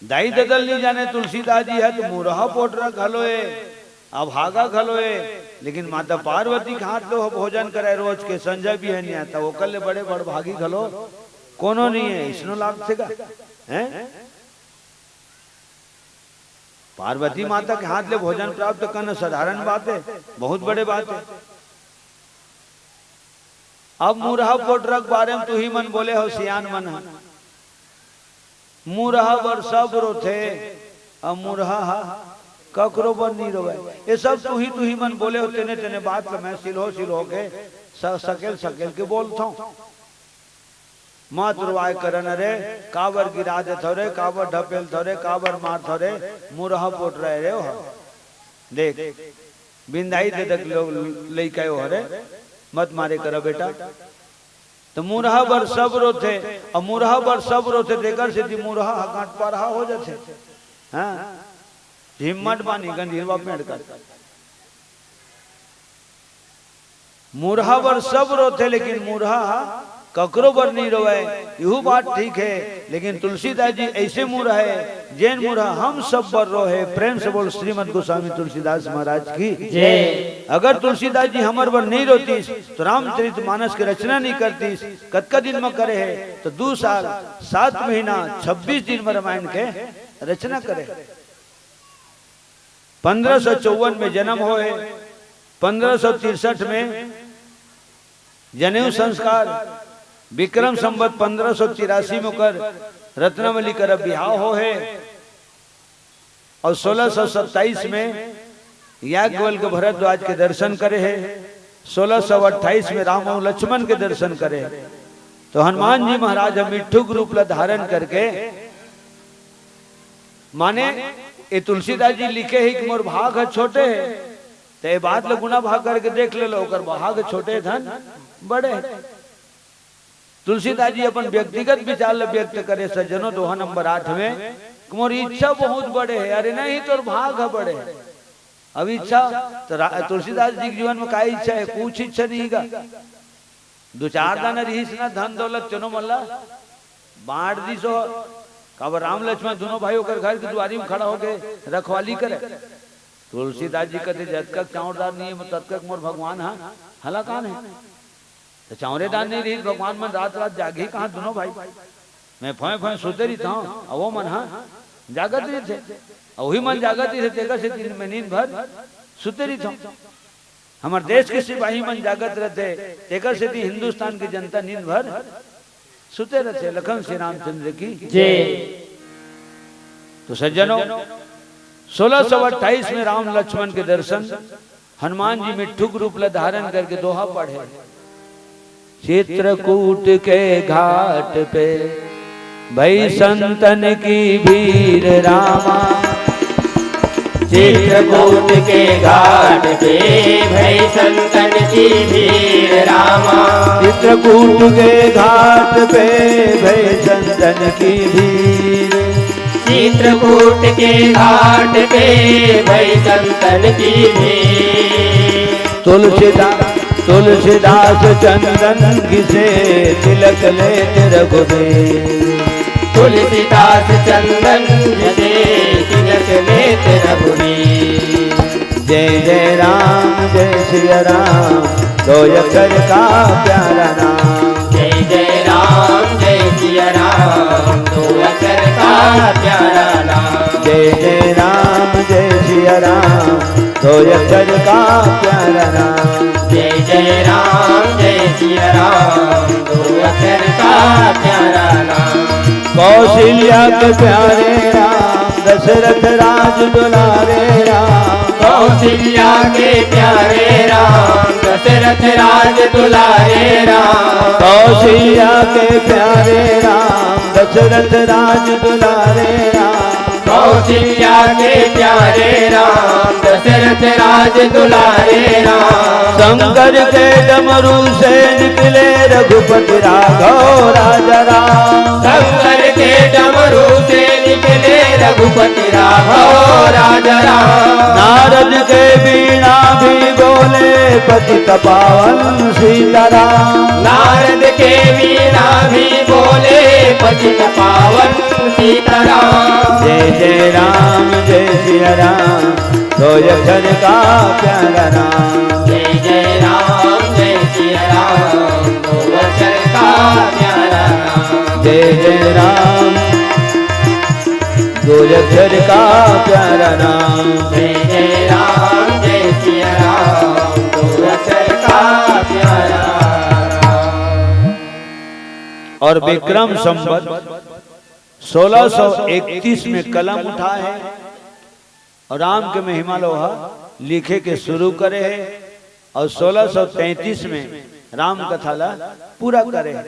दाई ददा ल नहीं जाने तुलसीदास जी ह, त मुरहा पोटरा घलो हे, अभागा घलो हे, लेकिन माता पार्वती के हाथ ले ओह भोजन करे रोज के संजय बिहनिया, त ओकर ले बड़े बड़भागी घलो कोनो नहीं हे। इसनो लागथे का? हैं? पार्वती माता के हाथ ले भोजन प्राप्त करना साधारण बात हे, बहुत बड़े बात हे। अब मुरहा पोटरा के बारे में तुही मन बोले हो, सियान मन ह, मुरहा बर सब रोथे, अब मुरहा ह ककरो बर नहीं रोवय। ये सब तुही तुही मन बोले हो, तेने तेने बात ल मैं सिलहो सिलहो के स-, सकेल सकेल के बोलथौं। मत रोवाय करन रे, काबर गिरा देथव रे, काबर ढपेलथव रे, काबर मारथव रे, मुरहा पोटरा रे ओह। देख, बिंदाई दे देख लोग लइका ओह रे। मत मारे करा बेटा। तो मुरहा बर सब रोथे, अउ मुरहा बर सब रोथे, तेकर सेती मुरहा ह कांटपरहा हो जाथे। हाँ, हिम्मत बानी गंधीरवा पेड़ कर। मुरहा बर सब रोथे, लेकिन मुरहा ह ककरो बर नहीं रोवय। इहू बात ठीक है, लेकिन तुलसीदास जी ऐसे मुरहा है, जेन मुरहा हम सब बर रोहे। प्रेम से बोल श्रीमद गोस्वामी तुलसीदास महाराज की जय। अगर तुलसीदास जी हमर बर नहीं रोतीस, तो रामचरित मानस के रचना नहीं करतीस। कतका दिन म करे है? तो दू साल, सात महीना, छब्बीस दिन म रामायण के रचना करे। पंद्रह सौ चौवन में जन्म होए, पंद्रह सौ तिरसठ में जनेऊ संस्कार, विक्रम संवत पंद्रह सौ तिरासी में ओकर रत्नावली कर बिहाव होहे, अउ सोलह सौ सत्ताईस में याज्ञवल्क्य भरद्वाज के दर्शन करे हे, सोलह सौ अट्ठाईस में राम अउ लक्ष्मण के दर्शन करे हे। तो हनुमान जी महाराज ह मिट्ठू के रूप ला धारण करके, माने, ये तुलसीदास जी लिखे हे कि मोर भाग ह छोटे हे, तो ये बात ल गुना भाग करके देख ले लो, ओकर भाग छोटे धन बड़े हे। तुलसीदास जी अपन व्यक्तिगत विचार ल व्यक्त करे, सज्जनों, दोहा नंबर आठ में, कि मोर इच्छा बहुत बड़े हे। अरे नहीं, तोर भाग ह बड़े हे। अब इच्छा तो रा-, तुलसीदास जी के जीवन में का इच्छा है? कुछ इच्छा नहीं गा। दो चार दाना रिहिस ना धन दौलत, तेनो मन ला बांट दिस हो। काबर राम लक्ष्मण दोनों भाई ओकर घर के दुआरी में खड़ा होके रखवाली करे। तुलसीदास जी कहते, "जतका चाउर दार नहीं है, ततका मोर भगवान हा हलाकान है।" तो चाउरे दार नहीं रही, भगवान मन रात रात जागी कहाँ दोनों भाई? मैं फोए फोए सुते रहिथंव, अउ वो मन हा जागत रहिथे। अउ वही मन जागत रहिथे, तेकर सेती मैं नींद भर सुते रहिथंव। हमर देश के सिपाही मन जागत रहिथे, तेकर सेती हिंदुस्तान के जनता नींद भर सुते रहिथे। लखन श्री रामचंद्र की जय। तो सज्जनों, सोलह सौ अट्ठाईस में राम लक्ष्मण के दर्शन, हनुमान जी मिट्ठू के रूप ला धारण करके दोहा पढ़े। चित्रकूट के घाट पे भई संतन की भीड़ रामा। चित्रकूट के घाट पे भई संतन की भीड़ रामा। चित्रकूट के घाट पे भई संतन की भीड़। चित्रकूट के घाट पे भई संतन की भीड़। तुलसीदास, तुलसीदास चंदन घिसे तिलक लेत रघुबीर। तुलसीदास चंदन घिसे तिलक लेत रघुबीर। जय जय राम जय सिया राम, दो अक्षर का प्यारा नाम। जय जय राम जय सिया राम, दो अक्षर का प्यारा नाम। जय जय राम जय सिया राम, दो अक्षर का प्यारा नाम। जय जय राम जय सिया राम, दो अक्षर का प्यारा नाम। कौशल्या के प्यारे राम, दशरथ राज दुलारे राम। कौशल्या के प्यारे राम, दशरथ राज दुलारे राम। कौशल्या के प्यारे राम, दशरथ राज दुलारे राम। कौशल्या के प्यारे राम, दशरथ राज दुलारे राम। शंकर के डमरू से निकले रघुपति राघव राजा राम। शंकर के डमरू से निकले रघुपति राघव राजा राम। नारद के वीणा भी बोले पतित पावन सीताराम। नारद के वीणा भी बोले पतित पावन सीताराम। जय जय राम जय सिया राम, दो अक्षर का प्यारा नाम। जय जय राम जय सिया राम, दो अक्षर का प्यारा नाम। जय जय राम, दो अक्षर का प्यारा नाम। जय जय राम जय सिया राम, दो अक्षर का प्यारा नाम। और विक्रम संवत सोलह सौ इकतीस में कलम उठाए हे और राम के महिमा ल ओहा लिखे के शुरू करे हे और सोलह सौ तैंतीस में राम कथा ला पूरा करे हे।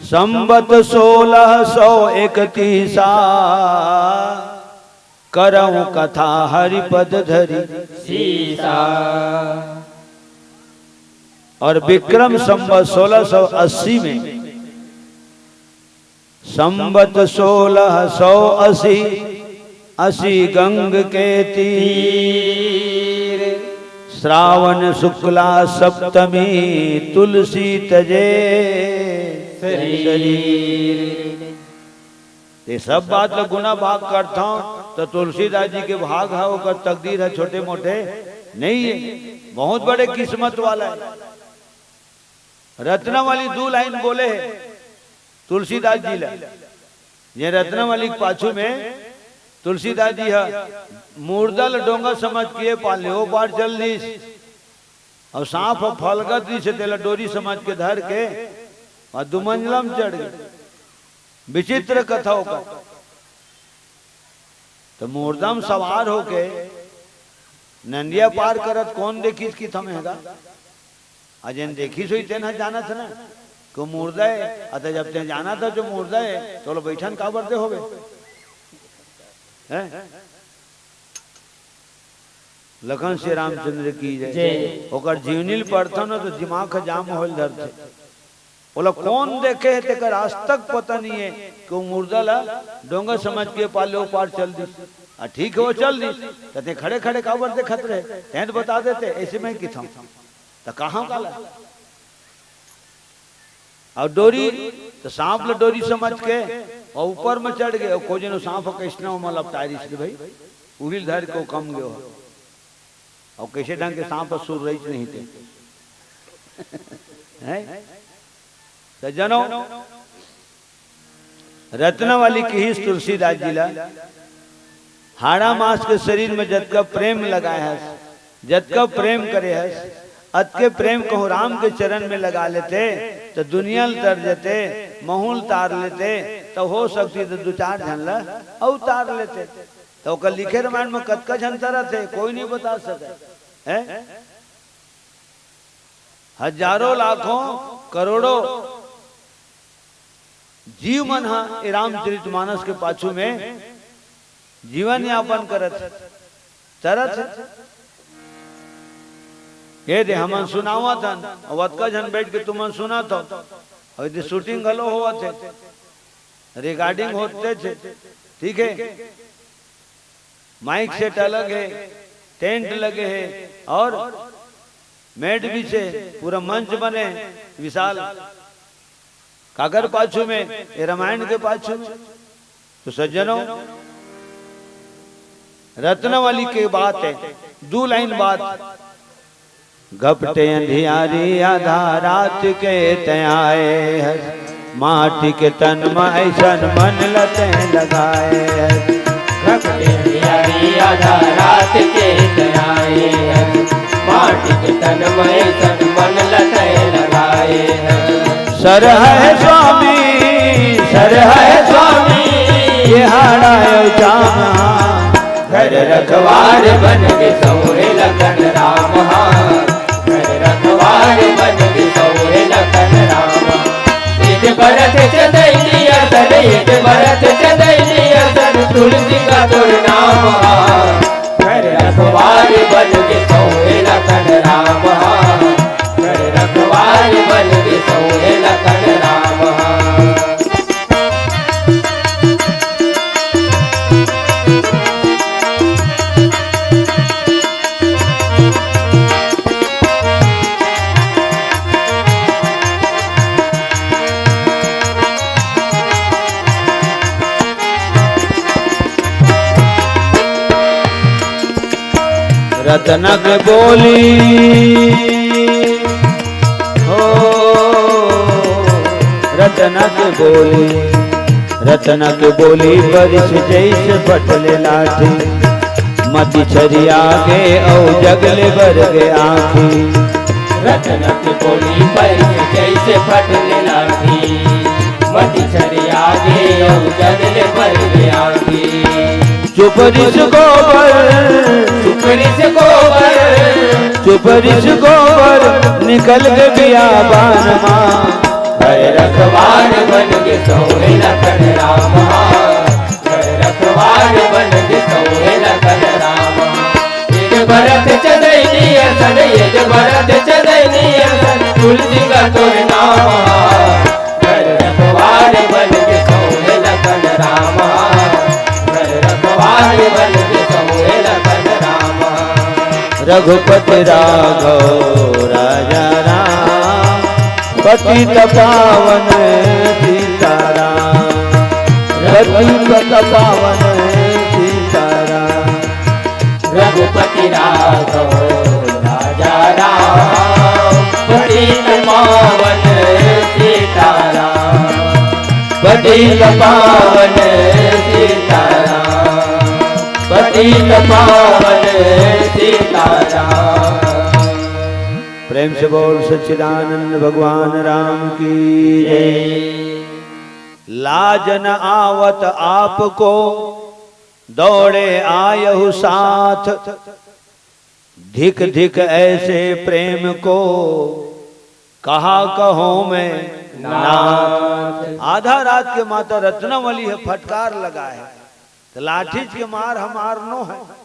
संवत सोलह सौ इकतीसा, करहु कथा हरिपद धरी सीसा। और विक्रम संवत सोलह सौ अस्सी में, संवत सोलह सौ अस्सी, अस्सी गंग के तीर, श्रावण शुक्ला सप्तमी तुलसी तजे शरीर। ये सब बात ल गुना भाग करथंव, तो तुलसीदास जी के भाग ह, ओकर तकदीर ह छोटे मोटे नहीं है, बहुत बड़े किस्मत वाला है। रत्नावली दू लाइन बोले हे तुलसीदास जी ला। ये रत्नावली के पाछू में तुलसीदास जी ह मुर्दा ल डोंगा समझ के पाले ओ पार चल दिस, और सांप ह फलगत दिस, तेला डोरी समझ के धर के और दुमंजला में चढ़ गए। विचित्र कथा ओकर। तो मुर्दा में सवार होके नंदिया पार करत कोन देखिस कि थमेगा? अजेन देखिस होई तेन ह जानत ना कि वो मुर्दा है। अतः जब तें जानत ह जो मुर्दा है, तो ओला बैठन काबर दे होवे? हैं? लखन श्री रामचंद्र की जय। जय। ओकर जीवनी ल पढ़थन न तो दिमाग ह जाम होल धरथे। ओला कोन देखे हे तेकर आज तक पता नहीं है कि वो मुर्दा ला डोंगा समझ के पाले ओ पार चल दिस। आ ठीक है, वो चल दिस, त तें खड़े खड़े काबर देखत रहे? तें तो बता देते, ऐसे मैं किथम। त कहाँ काला? और डोरी, तो सांप ला डोरी समझ के और ऊपर में चढ़ गए, और खोजे नो सांप कइसना ओमा लपटाए दिस भाई, उहिल धर के कम गयो। और कैसे ढंग के सांप सुर रही नहीं थे। हैं? तो जनो, रत्नावली किहिस तुलसीदास जी ला, हाड़ा मांस के शरीर में जतका प्रेम लगाए हस, जतका प्रेम करे हस, अतके प्रेम कहूँ राम के चरण में लगा लेते, तो दुनिया ल तर देते, महूँ ल तार लेते, तो हो सकती तो दू चार झन ला अउ तार लेते। तो ओकर लिखे रामायण में कतका झन तरत हे, कोई नहीं बता सके। हैं? हजारों, लाखों, करोड़ों जीव मन ह ए रामचरित मानस के पाछू में जीवन यापन करत हे, तरत हे। ये दे हमन सुनावत हन, अउ अतका झन बैठ के तुमन सुनत हो, अउ एदे shooting घलो होवत हे, recording होते हे, ठीक है। माइक सेट अलग हे, टेंट लगे हे और मैट बिछे, पूरा मंच बने विशाल। काकर पाछू में? ये रामायण के पाछू में। तो सज्जनों, रत्नावली के बात हे, दू लाइन बात। घपटे अंधियारी आधा रात के तैं आए हस, माटी के तन म अइसन मन ल तैं लगाए हस। घपटे अंधियारी आधा रात के तैं आए हस, माटी के तन म अइसन मन ल तैं लगाए हस। सर है स्वामी, सर है स्वामी, ये हाड़ा अउ जाम हा। घर रखवार बन के सौरे लखन राम हा। घर रखवार बन के सौरे लखन राम हा। एक बरत चंदैनी असन, एक बरत चंदैनी असन, तुलसी का तोर नाम हा। घर रखवार बन के सौरे लखन राम हा। घर रखवार बन के सौरे लखन राम हा। रतनक बोली हो, रतनक बोली, रतनक बोली परिस जइसे फटले लाठी, मति छरिया गे अउ जगले बर गे आँखी। रतनक बोली परिस जइसे फटले लाठी, मति छरिया गे अउ जगले बर गे आँखी। चुप रिस गोबर, चुप रिस गोबर, चुप रिस गोबर, निकल गे बियाबान मा। घर रखवार बन के सौरे लखन राम हा। घर रखवार बन के सौरे लखन राम हा। एक बरत चंदैनी असन, एक बरत चंदैनी असन, रघुपति राघव राजा राम, पतित पावन सीताराम। रघुपति पावन सीताराम। रघुपति राघव राजा राम, पतित पावन सीताराम। पतित पावन सीताराम। पतित पावन सीताराम। प्रेम से बोल सच्चिदानंद भगवान राम की जय। लाज न आवत आपको, दौड़े आयहु साथ। धिक धिक ऐसे प्रेम को, कहा कहो मैं नाथ। आधा रात के माता रत्नावली ह फटकार लगाय हे, त लाठीच के मार ह मार नो हे।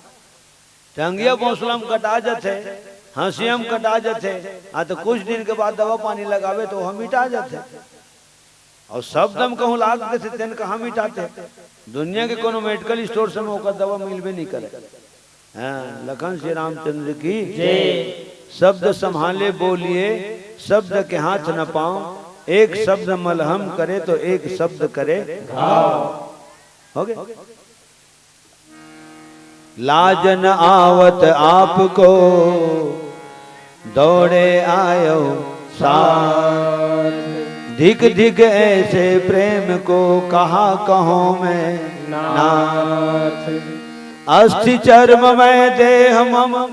टंगिया बोसला म कटा जथे, हंसिया म कटा जथे, आ त कुछ दिन के बाद दवा पानी लगावे त ओह मिटा जथे। अउ शब्द म कहूं लाग देथे, तेन कहां मिटाथे? दुनिया के कोनो मेडिकल स्टोर से ओकर दवा मिलबे नइ करे। हाँ, लखन श्री रामचंद्र की जय। शब्द संभाले बोलिए, शब्द के हाथ न पाओ, एक शब्द मलहम करे तो एक शब्द करे घाव। हो गया? लाज न आवत आपको, दौड़े आयो साथ। धिक धिक ऐसे प्रेम को, कहा कहो मैं नाथ। अस्थि चर्म मैं देह मम,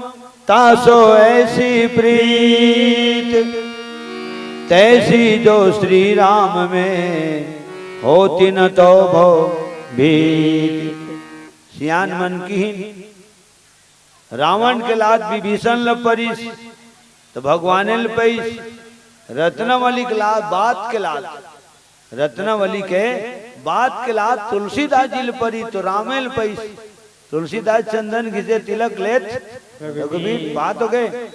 तासो ऐसी प्रीत। तैसी जो श्री राम में, होती न तो भव भीत। सियान मन किहिन, रावण के लात विभीषण ल परिस, त भगवाने ल पइस। रत्नावली के लात, बात के लात, रत्नावली के बात के लात तुलसीदास जी ल परी, त रामे ल पइस। तुलसीदास चंदन घिसे तिलक लेत रघुबीर। बात हो गे।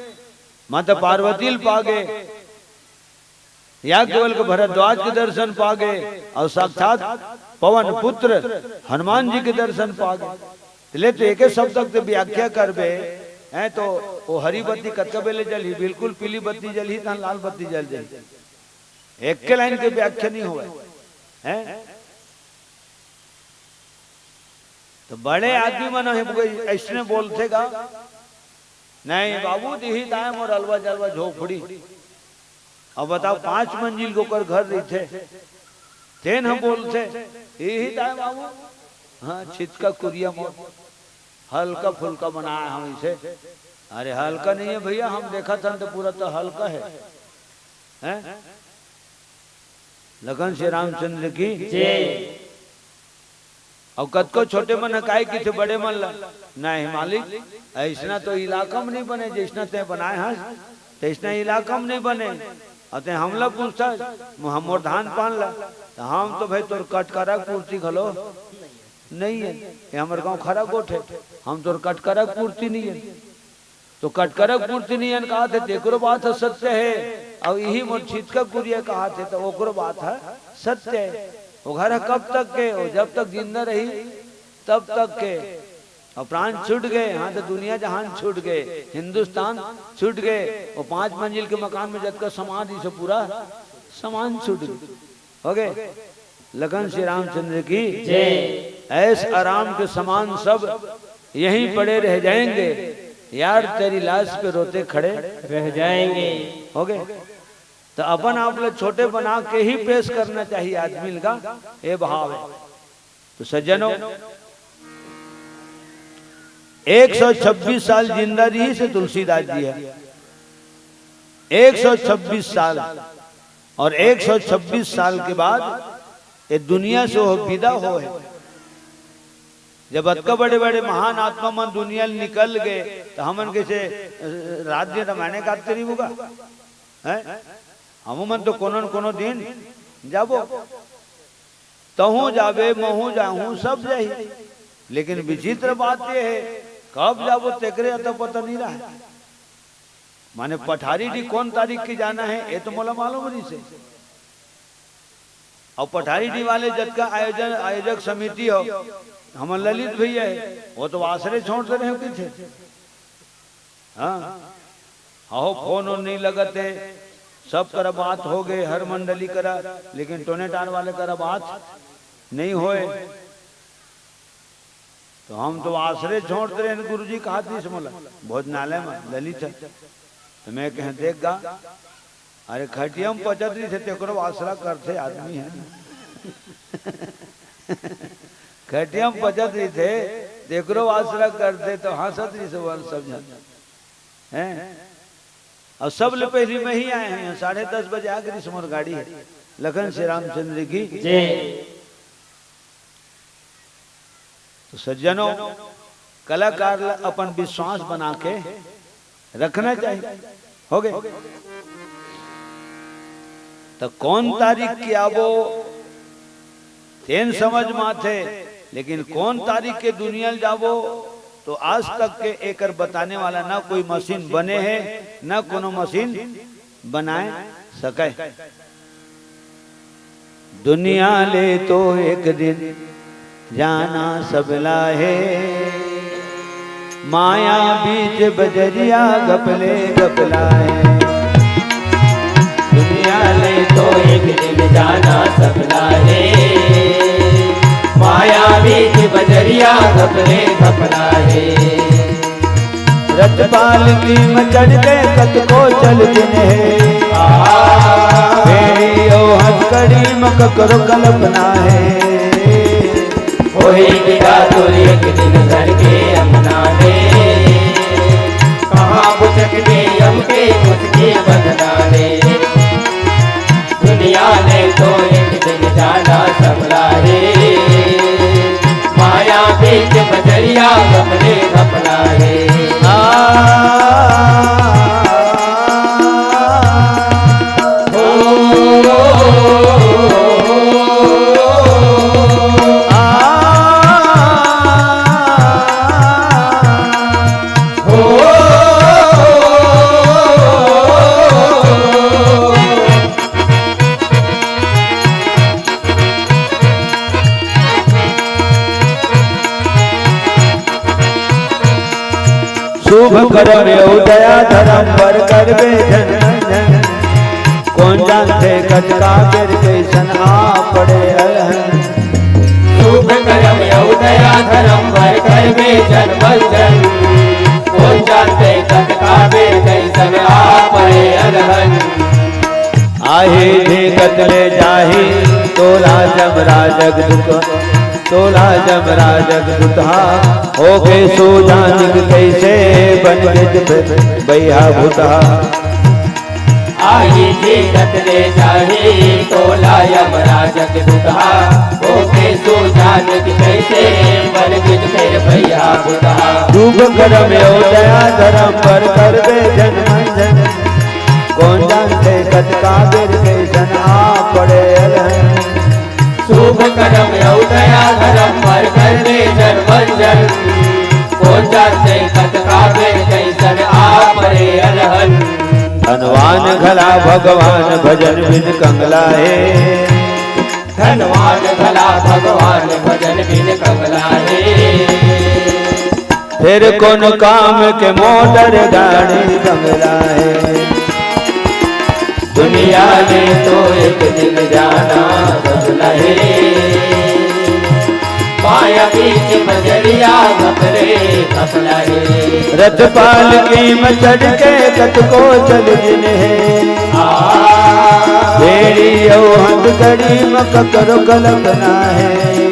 माता पार्वती ल पागे। याज्ञवल्क्य भरद्वाज के दर्शन पागे अउ साक्षात पवन पुत्र हनुमान जी के दर्शन पागे। ले तो एके शब्द के व्याख्या करबे, हैं, तो वो हरी बत्ती कतका बेले जलही, बिल्कुल पीली बत्ती जलही, तहन लाल बत्ती जल जाही। एके लाइन के व्याख्या नइ होवय, हैं? त बड़े आदमी मन ह अइसने बोलथे गा, "नहीं बाबू, दिही ताय मोर अलवा जलवा झोपड़ी।" अब बताओ, पांच मंजिल के ओकर घर रहिथे, तेन ह बोलथे, "इही ताय बाबू, हाँ, छितका कुरिया मोर हल्का फुल्का बनाय हंव इसे।" अरे, हल्का नहीं है भैया, हम देखत हन त पूरा तो हल्का है, हैं? लखन श्री रामचंद्र की जय। अउ कतको छोटे मन ह काय किथे बड़े मन ल, "नहीं मालिक, अइसना तो इलाका म नइ बने, जइसना तैं बनाय हस, तइसना इलाका म नइ बने।" अउ तैं हमला पूछथस, "मो-, हम मोर धान पान ल?" त हम तो भाई तोर कटकरा पूर्ति घलो नइ हे। ये हमर गांव खरा गोठ हे, हम तोर कटकरा पूर्ति नइ हे। तो कटकरा पूर्ति नइ हे कहत हे, तेकरो बात ह सत्य हे, अउ इही मोर छितका कुरिया कहत हे, त ओकरो बात ह सत्य हे। वो घर ह कब तक के? वो जब तक जिंदा रही, तब तक के। अउ प्राण छूट गे, हाँ, त दुनिया जहान छूट गे, हिंदुस्तान छूट गे। वो पांच मंजिल के मकान में जतका सामान रहिस हे, पूरा सामान छूट गे। हो गे? लखन श्री रामचंद्र की जय। ऐश आराम के सामान सब यहीं पड़े रह जाएंगे, यार तेरी लाश पे रोते खड़े रह जाएंगे। हो गे? त अपन आप ल छोटे बना के ही पेश करना चाहिए आदमी ल गा, ये भाव हे। तो सज्जनों, एक सौ छब्बीस साल जिंदा रहिस हे तुलसीदास जी ह, एक सौ छब्बीस साल, अउ एक सौ छब्बीस साल के बाद ये दुनिया से वो विदा होय हे। जब अतका बड़े-बड़े महान आत्मा मन दुनिया ले निकल गे, त हमन कइसे, अ, रात दिन रामायणे गात रहिबो गा? हैं? हमू मन तो कोनो न कोनो दिन जाबो। तहूं जाबे, महूं जाहूं, सब जाही। लेकिन विचित्र बात ये हे, कब जाबो तेकरे अता पता नइ रहय। माने पठारी डीह कोन तारीख के जाना हे, ये तो मोला मालूम रहिस हे। अउ पठारी डीह वाले जतका आयोजन, आयोजक समिति हो, हमर ललित भैया हे, वो तो आसरे छोड़ दे रहे हो किथे। हाँ, अहो, फोन ओन नहीं लगत हे, सब करा बात हो गए, हर मंडली करा, लेकिन टोने टार वाले करा बात नहीं होए। तो हम तो आसरे छोड़ते रहे, गुरुजी कहा दिस मोला, भोजनालय में, ललित है। तो मैं कहें, "देख गा, अरे खटिया में पचत रहिथे, तेकरो आसरा करथे आदमी है।" खटिया में पचत रहिथे, तेकरो आसरा करथे, तो हंसत रहिथे सब झन। हैं? अउ सबले पहिली मैं ही आए हंव, साढ़े दस बजे आ गिस मोर गाड़ी हे। लखन श्री रामचंद्र की। जय। तो सज्जनों, कलाकार ला अपन विश्वास बना के रखना चाहिए। हो गए? तो कौन तारीख के आबो, तेन समझ में आथे, लेकिन कौन तारीख के दुनिया ल जाबो, तो आज तक के एकर बताने वाला ना कोई मशीन बने हे, ना कोनो मशीन बनाए सके। दुनिया ले तो एक दिन जाना सबला हे, माया बीच बजरिया घपले घपला हे। दुनिया ले तो एक दिन जाना सबला हे, माया बीच बजरिया घपले घपला हे। रजपालकी म चढ़ के कतको चल दिन हे, आ, बेड़ी ओ हथकड़ी म ककरो कल्पना हे। होही बिदा तोर एक दिन घर के अंगना में, कहाँ बुचक दे हमके मुझके बंधना में। दुनिया ने तो एक दिन जाना सबला हे, माया बीच बजरिया घपले घपला हे। आ, शुभ करम अउ दया धरम बर करबे जन मंजन। कोन जानथे कतका बेर कइसन आ पड़े अलहन। शुभ करम अउ दया धरम बर करबे जन मंजन। कोन जानथे कतका बेर कइसन आ पड़े अलहन। आही धिकत ले जाही तोला जमराज जगदुत, तोला जमराज जगदुतहा, होके सो जानिक कइसे बन गे बइहा भूतहा। आही धिकत ले जाही तोला जमराज जगदुतहा, होके सो जानिक कइसे बन गे बइहा भूतहा। शुभ करम अउ दया धरम बर करबे जन मंजन। कोन जानथे कतका बेर कइसन आ पड़े अलहन। शुभ करम अउ दया धरम बर करबे जन मंजन। कोन जानथे कतका बेर कइसन आ पड़े अलहन। धनवान घला भगवान भजन बिन कंगला हे। धनवान घला भगवान भजन बिन कंगला हे। फेर कोन काम के मोटर गाड़ी बंगला हे। दुनिया में तो एक दिन जाना बदला हे। माया बीच बजरिया घपले घपला हे। रथ पालकी में चढ़ के कतको चल दिन हे। आ। बेड़ी अउ हथकड़ी में ककरो कल्पना हे।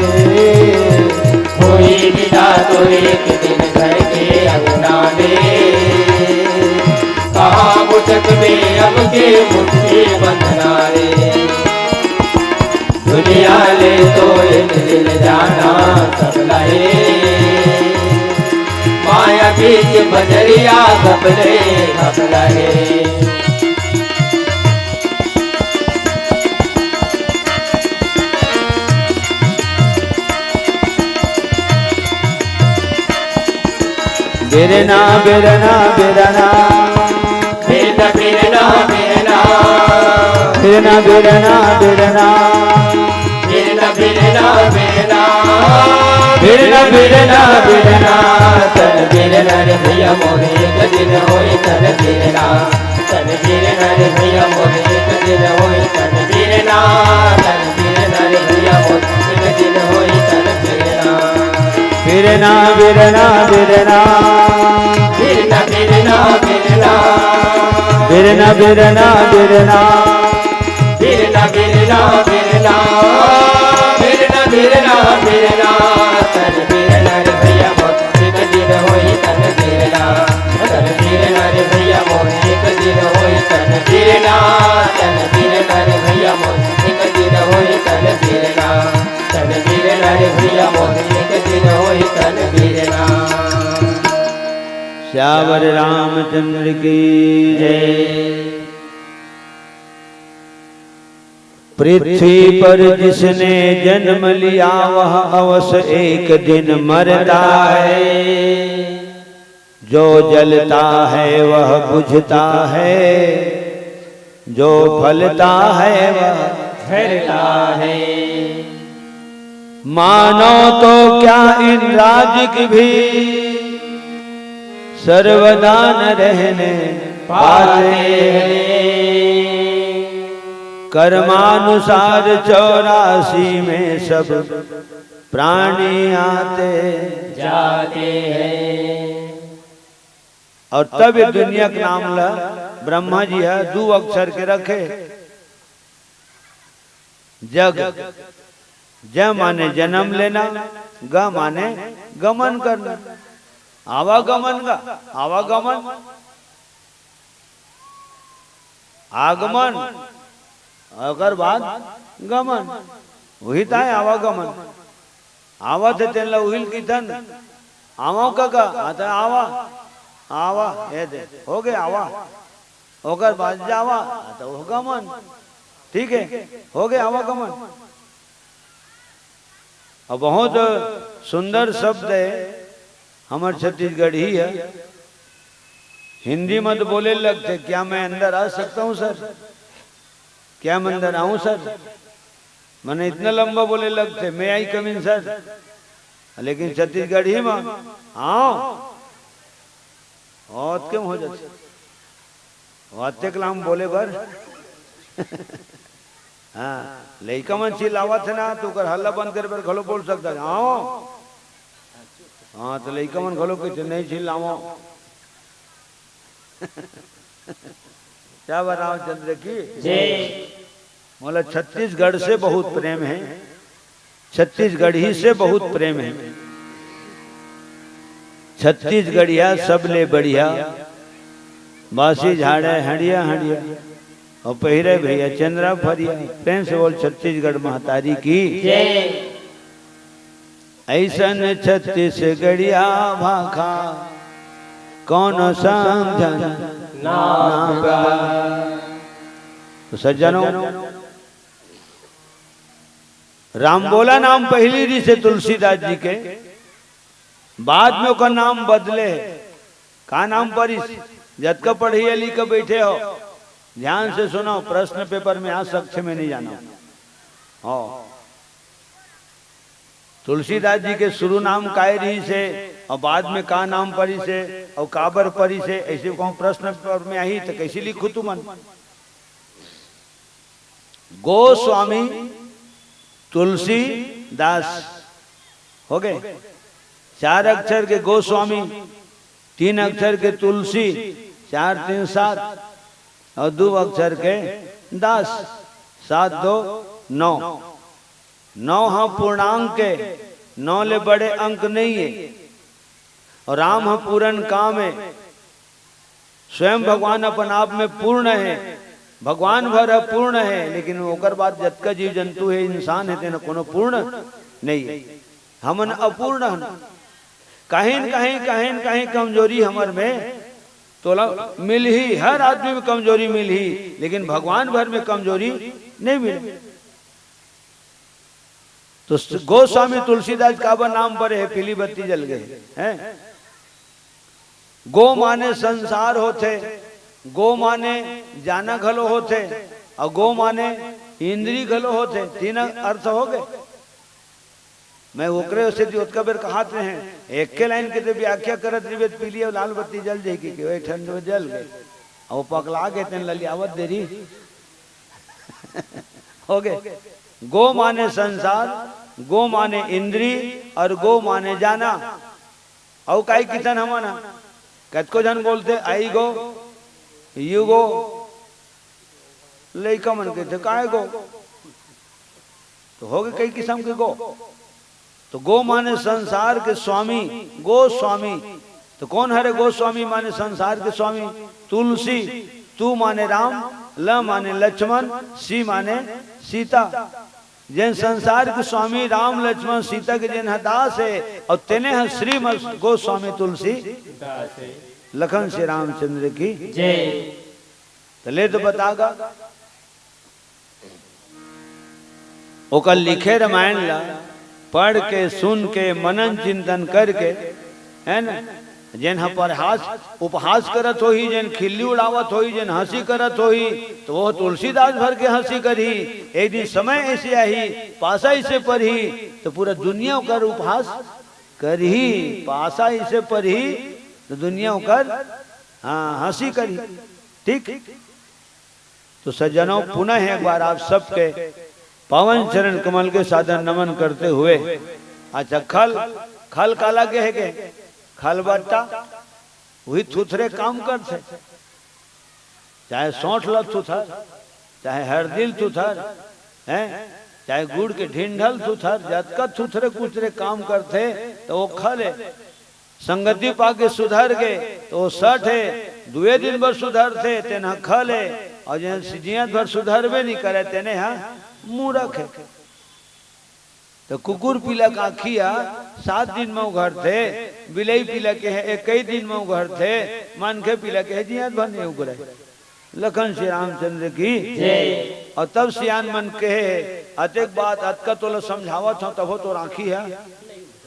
होही बिदा तोर एक दिन घर के अंगना में। कहाँ बुचक में हमके मुट्ठी बंधना रे। दुनिया ले तो एक दिन जाना सबला हे। माया बीच बजरिया घपले घपला हे। बिरना, बिरना, बिरना। बिरना, बिरना, बिरना। बिरना, बिरना, बिरना। बिरना, बिरना, बिरना। बिरना बिरना बिरना, तन बिरना रे भैया मोरे, एक दिन होई तन बिरना। तन बिरना रे भैया मोरे, एक दिन होई तन बिरना। तन बिरना रे भैया मोरे, एक दिन होई तन बिरना। बिरना बिरना बिरना। बिरना बिरना बिरना। बिरना बिरना बिरना। बिरना बिरना बिरना। बिरना बिरना बिरना। तन बिरना रे भैया मोर, एक दिन होई तन बिरना। तन बिरना रे भैया मोर, एक दिन होई तन बिरना। तन बिरना रे भैया मोर, एक दिन होई तन बिरना। तन बिरना रे भैया मोर, एक दिन होई तन बिरना। सियावर रामचंद्र की जय। पृथ्वी पर जिसने जन्म लिया, वह अवश्य एक दिन मरता है। जो जलता है वह बुझता है, जो फलता है वह झरता है। मानव तो क्या, इंद्रादिक भी सर्वदा न रहने पाते हैं। कर्मानुसार चौरासी में सब प्राणी आते जाते हैं। और तब ये दुनिया के नाम ला ब्रह्मा जी ह दू अक्षर के रखे। जग, ज माने जन्म लेना, ग माने गमन करना। आवागमन का, आवागमन, आगमन, ओकर बाद गमन, वही ताय आवागमन। आवत हे तेन ला उहिल किथन, आवा कका, हाँ त आवा, आवा, ये दे, हो गे आवा। ओकर बाद जावा, हाँ त वो गमन। ठीक है, हो गे आवागमन। और बहुत सुंदर शब्द है, हमर छत्तीसगढ़ी है। हिंदी में तो बोले लगते, क्या मैं अंदर आ सकता हूँ सर? क्या मैं अंदर आऊँ सर? मैंने इतना लंबा बोले लगते, may I come in sir? लेकिन छत्तीसगढ़ी में, हाँ, बहुत कम हो जाते। वाते कलाम बोले बर। हाँ, लइका मन चिल्लावत हे ना, तो ओकर हल्ला बंद करे बर घलो बोल सकता है। हाँ, हाँ, तो लइका मन घलो कहिथे, "नहीं चिल्लावो।" क्या रामचंद्र की जय। मोला छत्तीसगढ़ से बहुत प्रेम है, छत्तीसगढ़ी से बहुत प्रेम है। छत्तीसगढ़िया सबले बढ़िया, बासी झाड़े हंडिया हंडिया, और पहिरे भैया चंद्रा फरिया। प्रेम से बोल छत्तीसगढ़ महतारी की। जय। ऐसन छत्तीसगढ़िया भाखा कौन समझन ना। तो सज्जनों, रामबोला नाम पहिली रिहिसे तुलसीदास जी के, बाद में ओकर नाम बदले हे। का नाम परिस? जतका पढ़इया लिख के बैठे हो, ध्यान से सुनो, प्रश्न पेपर में आ सकथे, मैं नहीं जाना। हाँ, तुलसीदास जी के शुरू नाम काय रिहिसे और बाद में का नाम परिसे और काबर परिसे, ऐसे कहूँ प्रश्न पेपर में आही तो कैसे लिखू तुमन? गोस्वामी तुलसीदास हो गए। चार अक्षर के गोस्वामी, तीन अक्षर के तुलसी, चार तीन सात, और दो अक्षर के दास, सात दो नौ। नौ ह पूर्णांक है, नौ ले बड़े अंक नहीं है। और राम ह पूर्ण काम है। स्वयं भगवान अपन आप में पूर्ण है, भगवान भर ह पूर्ण है, लेकिन ओकर बाद जतका जीव जंतु है, इंसान है, तेन कोनो पूर्ण नहीं है। हमन अपूर्ण हन। कहीं न कहीं, कहीं न कहीं कमजोरी हमर में तोला मिलही, हर आदमी में कमजोरी मिलही, लेकिन भगवान भर में कमजोरी नहीं मिले। तो स-, गोस्वामी तुलसीदास काबर नाम परे हे, पीली बत्ती जल गए हैं। गो माने संसार होथे, गो माने जाना घलो होथे, और गो माने इंद्री घलो होथे, तीन अर्थ हो गए। मैं ओकरे से जी ओतका बेर कहत रहे, एके लाइन के जब व्याख्या करत रहिबे त पीली अउ लाल बत्ती जल जाही कि, कि ओए ठंड में जल गे, अउ पकला गे तेन ललियावत देरी। हो गे। गो माने संसार, गो माने इंद्री, अउ गो माने जाना। अउ काई किथन हमन ह? कतको झन बोलथे, "आई गो, यू गो।" लइका मन कहिथे, "काय गो?" तो हो गे कई किसम के गो। तो गो माने संसार के स्वामी, गोस्वामी। तो कोन हरे गोस्वामी माने संसार के स्वामी? तुलसी। तू माने राम, ल माने लक्ष्मण, सी माने सीता। जेन संसार के स्वामी राम, लक्ष्मण, सीता के जेन ह दास हे, अउ तेने ह श्रीमद गोस्वामी तुलसी दास हे। लखन श्री रामचंद्र की जय। त ले तो बता गा, ओकर लिखे रामायण ला पढ़ के, सुन के, मनन चिंतन करके, है ना, जेन ह परहास, उपहास करत होही, जेन खिल्ली उड़ावत होही, जेन हंसी करत होही, तो वो तुलसीदास भर के हंसी करही। एक दिन समय ऐसे आही, पासा ऐसे परही, तो पूरा दुनिया ओकर उपहास करही, पासा ऐसे परही, तो दुनिया ओकर, हाँ, हंसी करही। ठीक? तो सज्जनों, पुनः एक बार आप सबके पावन चरण कमल के सादर नमन करते हुए, अच्छा, खल, खल काला कहे के? खलबट्टा, वही थुथरे काम करथे, चाहे सौंठ ल थुथर, चाहे हरदी ल थुथर, हैं, चाहे गुड़ के ढिंढल थुथर, जतका थुथरे कुथरे काम करथे, तो वो खल हे। संगति पाके सुधर गे, तो वो सठ हे, दुए दिन बर सुधरथे, तेन ह खल हे, अउ जेन जियत भर सुधरबे नइ करे, तेने ह मूरख हे। तो कुकुर पीला के आँखी ह सात दिन म उघरथे, बिलई पीला के ह एकई दिन म उघरथे, मनखे पीला के ह जियत भर नइ उघरे। लखन श्री रामचंद्र की जय। अउ तब सियान मन कहे, "अतेक बात, अतका तोला समझावत हंव, तभो तोर आँखी ह,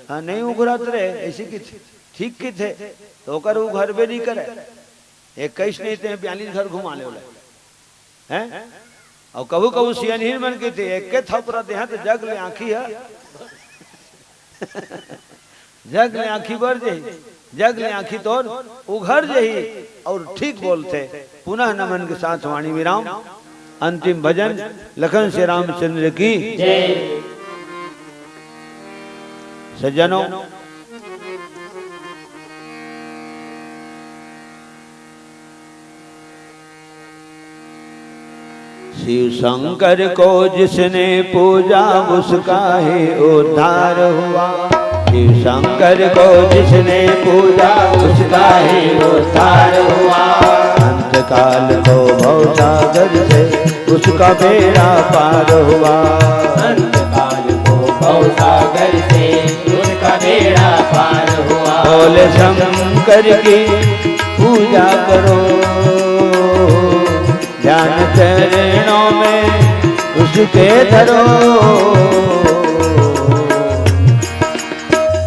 हाँ, नइ उघरत रे," ऐसे किथे, ठीक किथे, तो ओकर उघरबे नइ करे। इक्कीस नइ ते बयालीस घर घुमा ले ओला, हैं? अउ कभू कभू सियानहिन मन कथे, "एके थपरा देहा त जग ले आँखी ह।" जग ले आँखी बर जही, जग ले आँखी तोर उघर जही। अउ ठीक बोलथे। पुनः नमन के साथ वाणी विराम। अंतिम भजन लखन श्री रामचंद्र की जय। सज्जनों, शिव शंकर को जिसने पूजा, उसका ही उद्धार हुआ। शिव शंकर को जिसने पूजा, उसका ही उद्धार हुआ। अंतकाल को भवसागर से उसका बेड़ा पार हुआ। अंतकाल को भवसागर से उसका बेड़ा पार हुआ। बोले शंकर की पूजा करो, ध्यान चरणों में उसके धरो।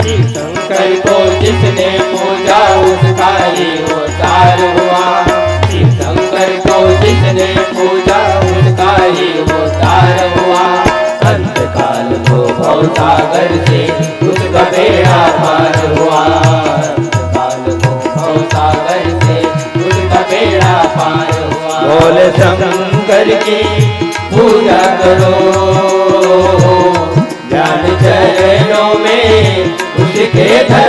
शिव शंकर को जिसने पूजा, उसका ही उद्धार हुआ। शिव शंकर को जिसने पूजा, उसका ही उद्धार हुआ। अंतकाल को भवसागर से उसका बेड़ा पार हुआ। अंतकाल को भवसागर से उसका बेड़ा पार हुआ। बोले शंकर की पूजा करो, ध्यान चरणों में उसके धरो।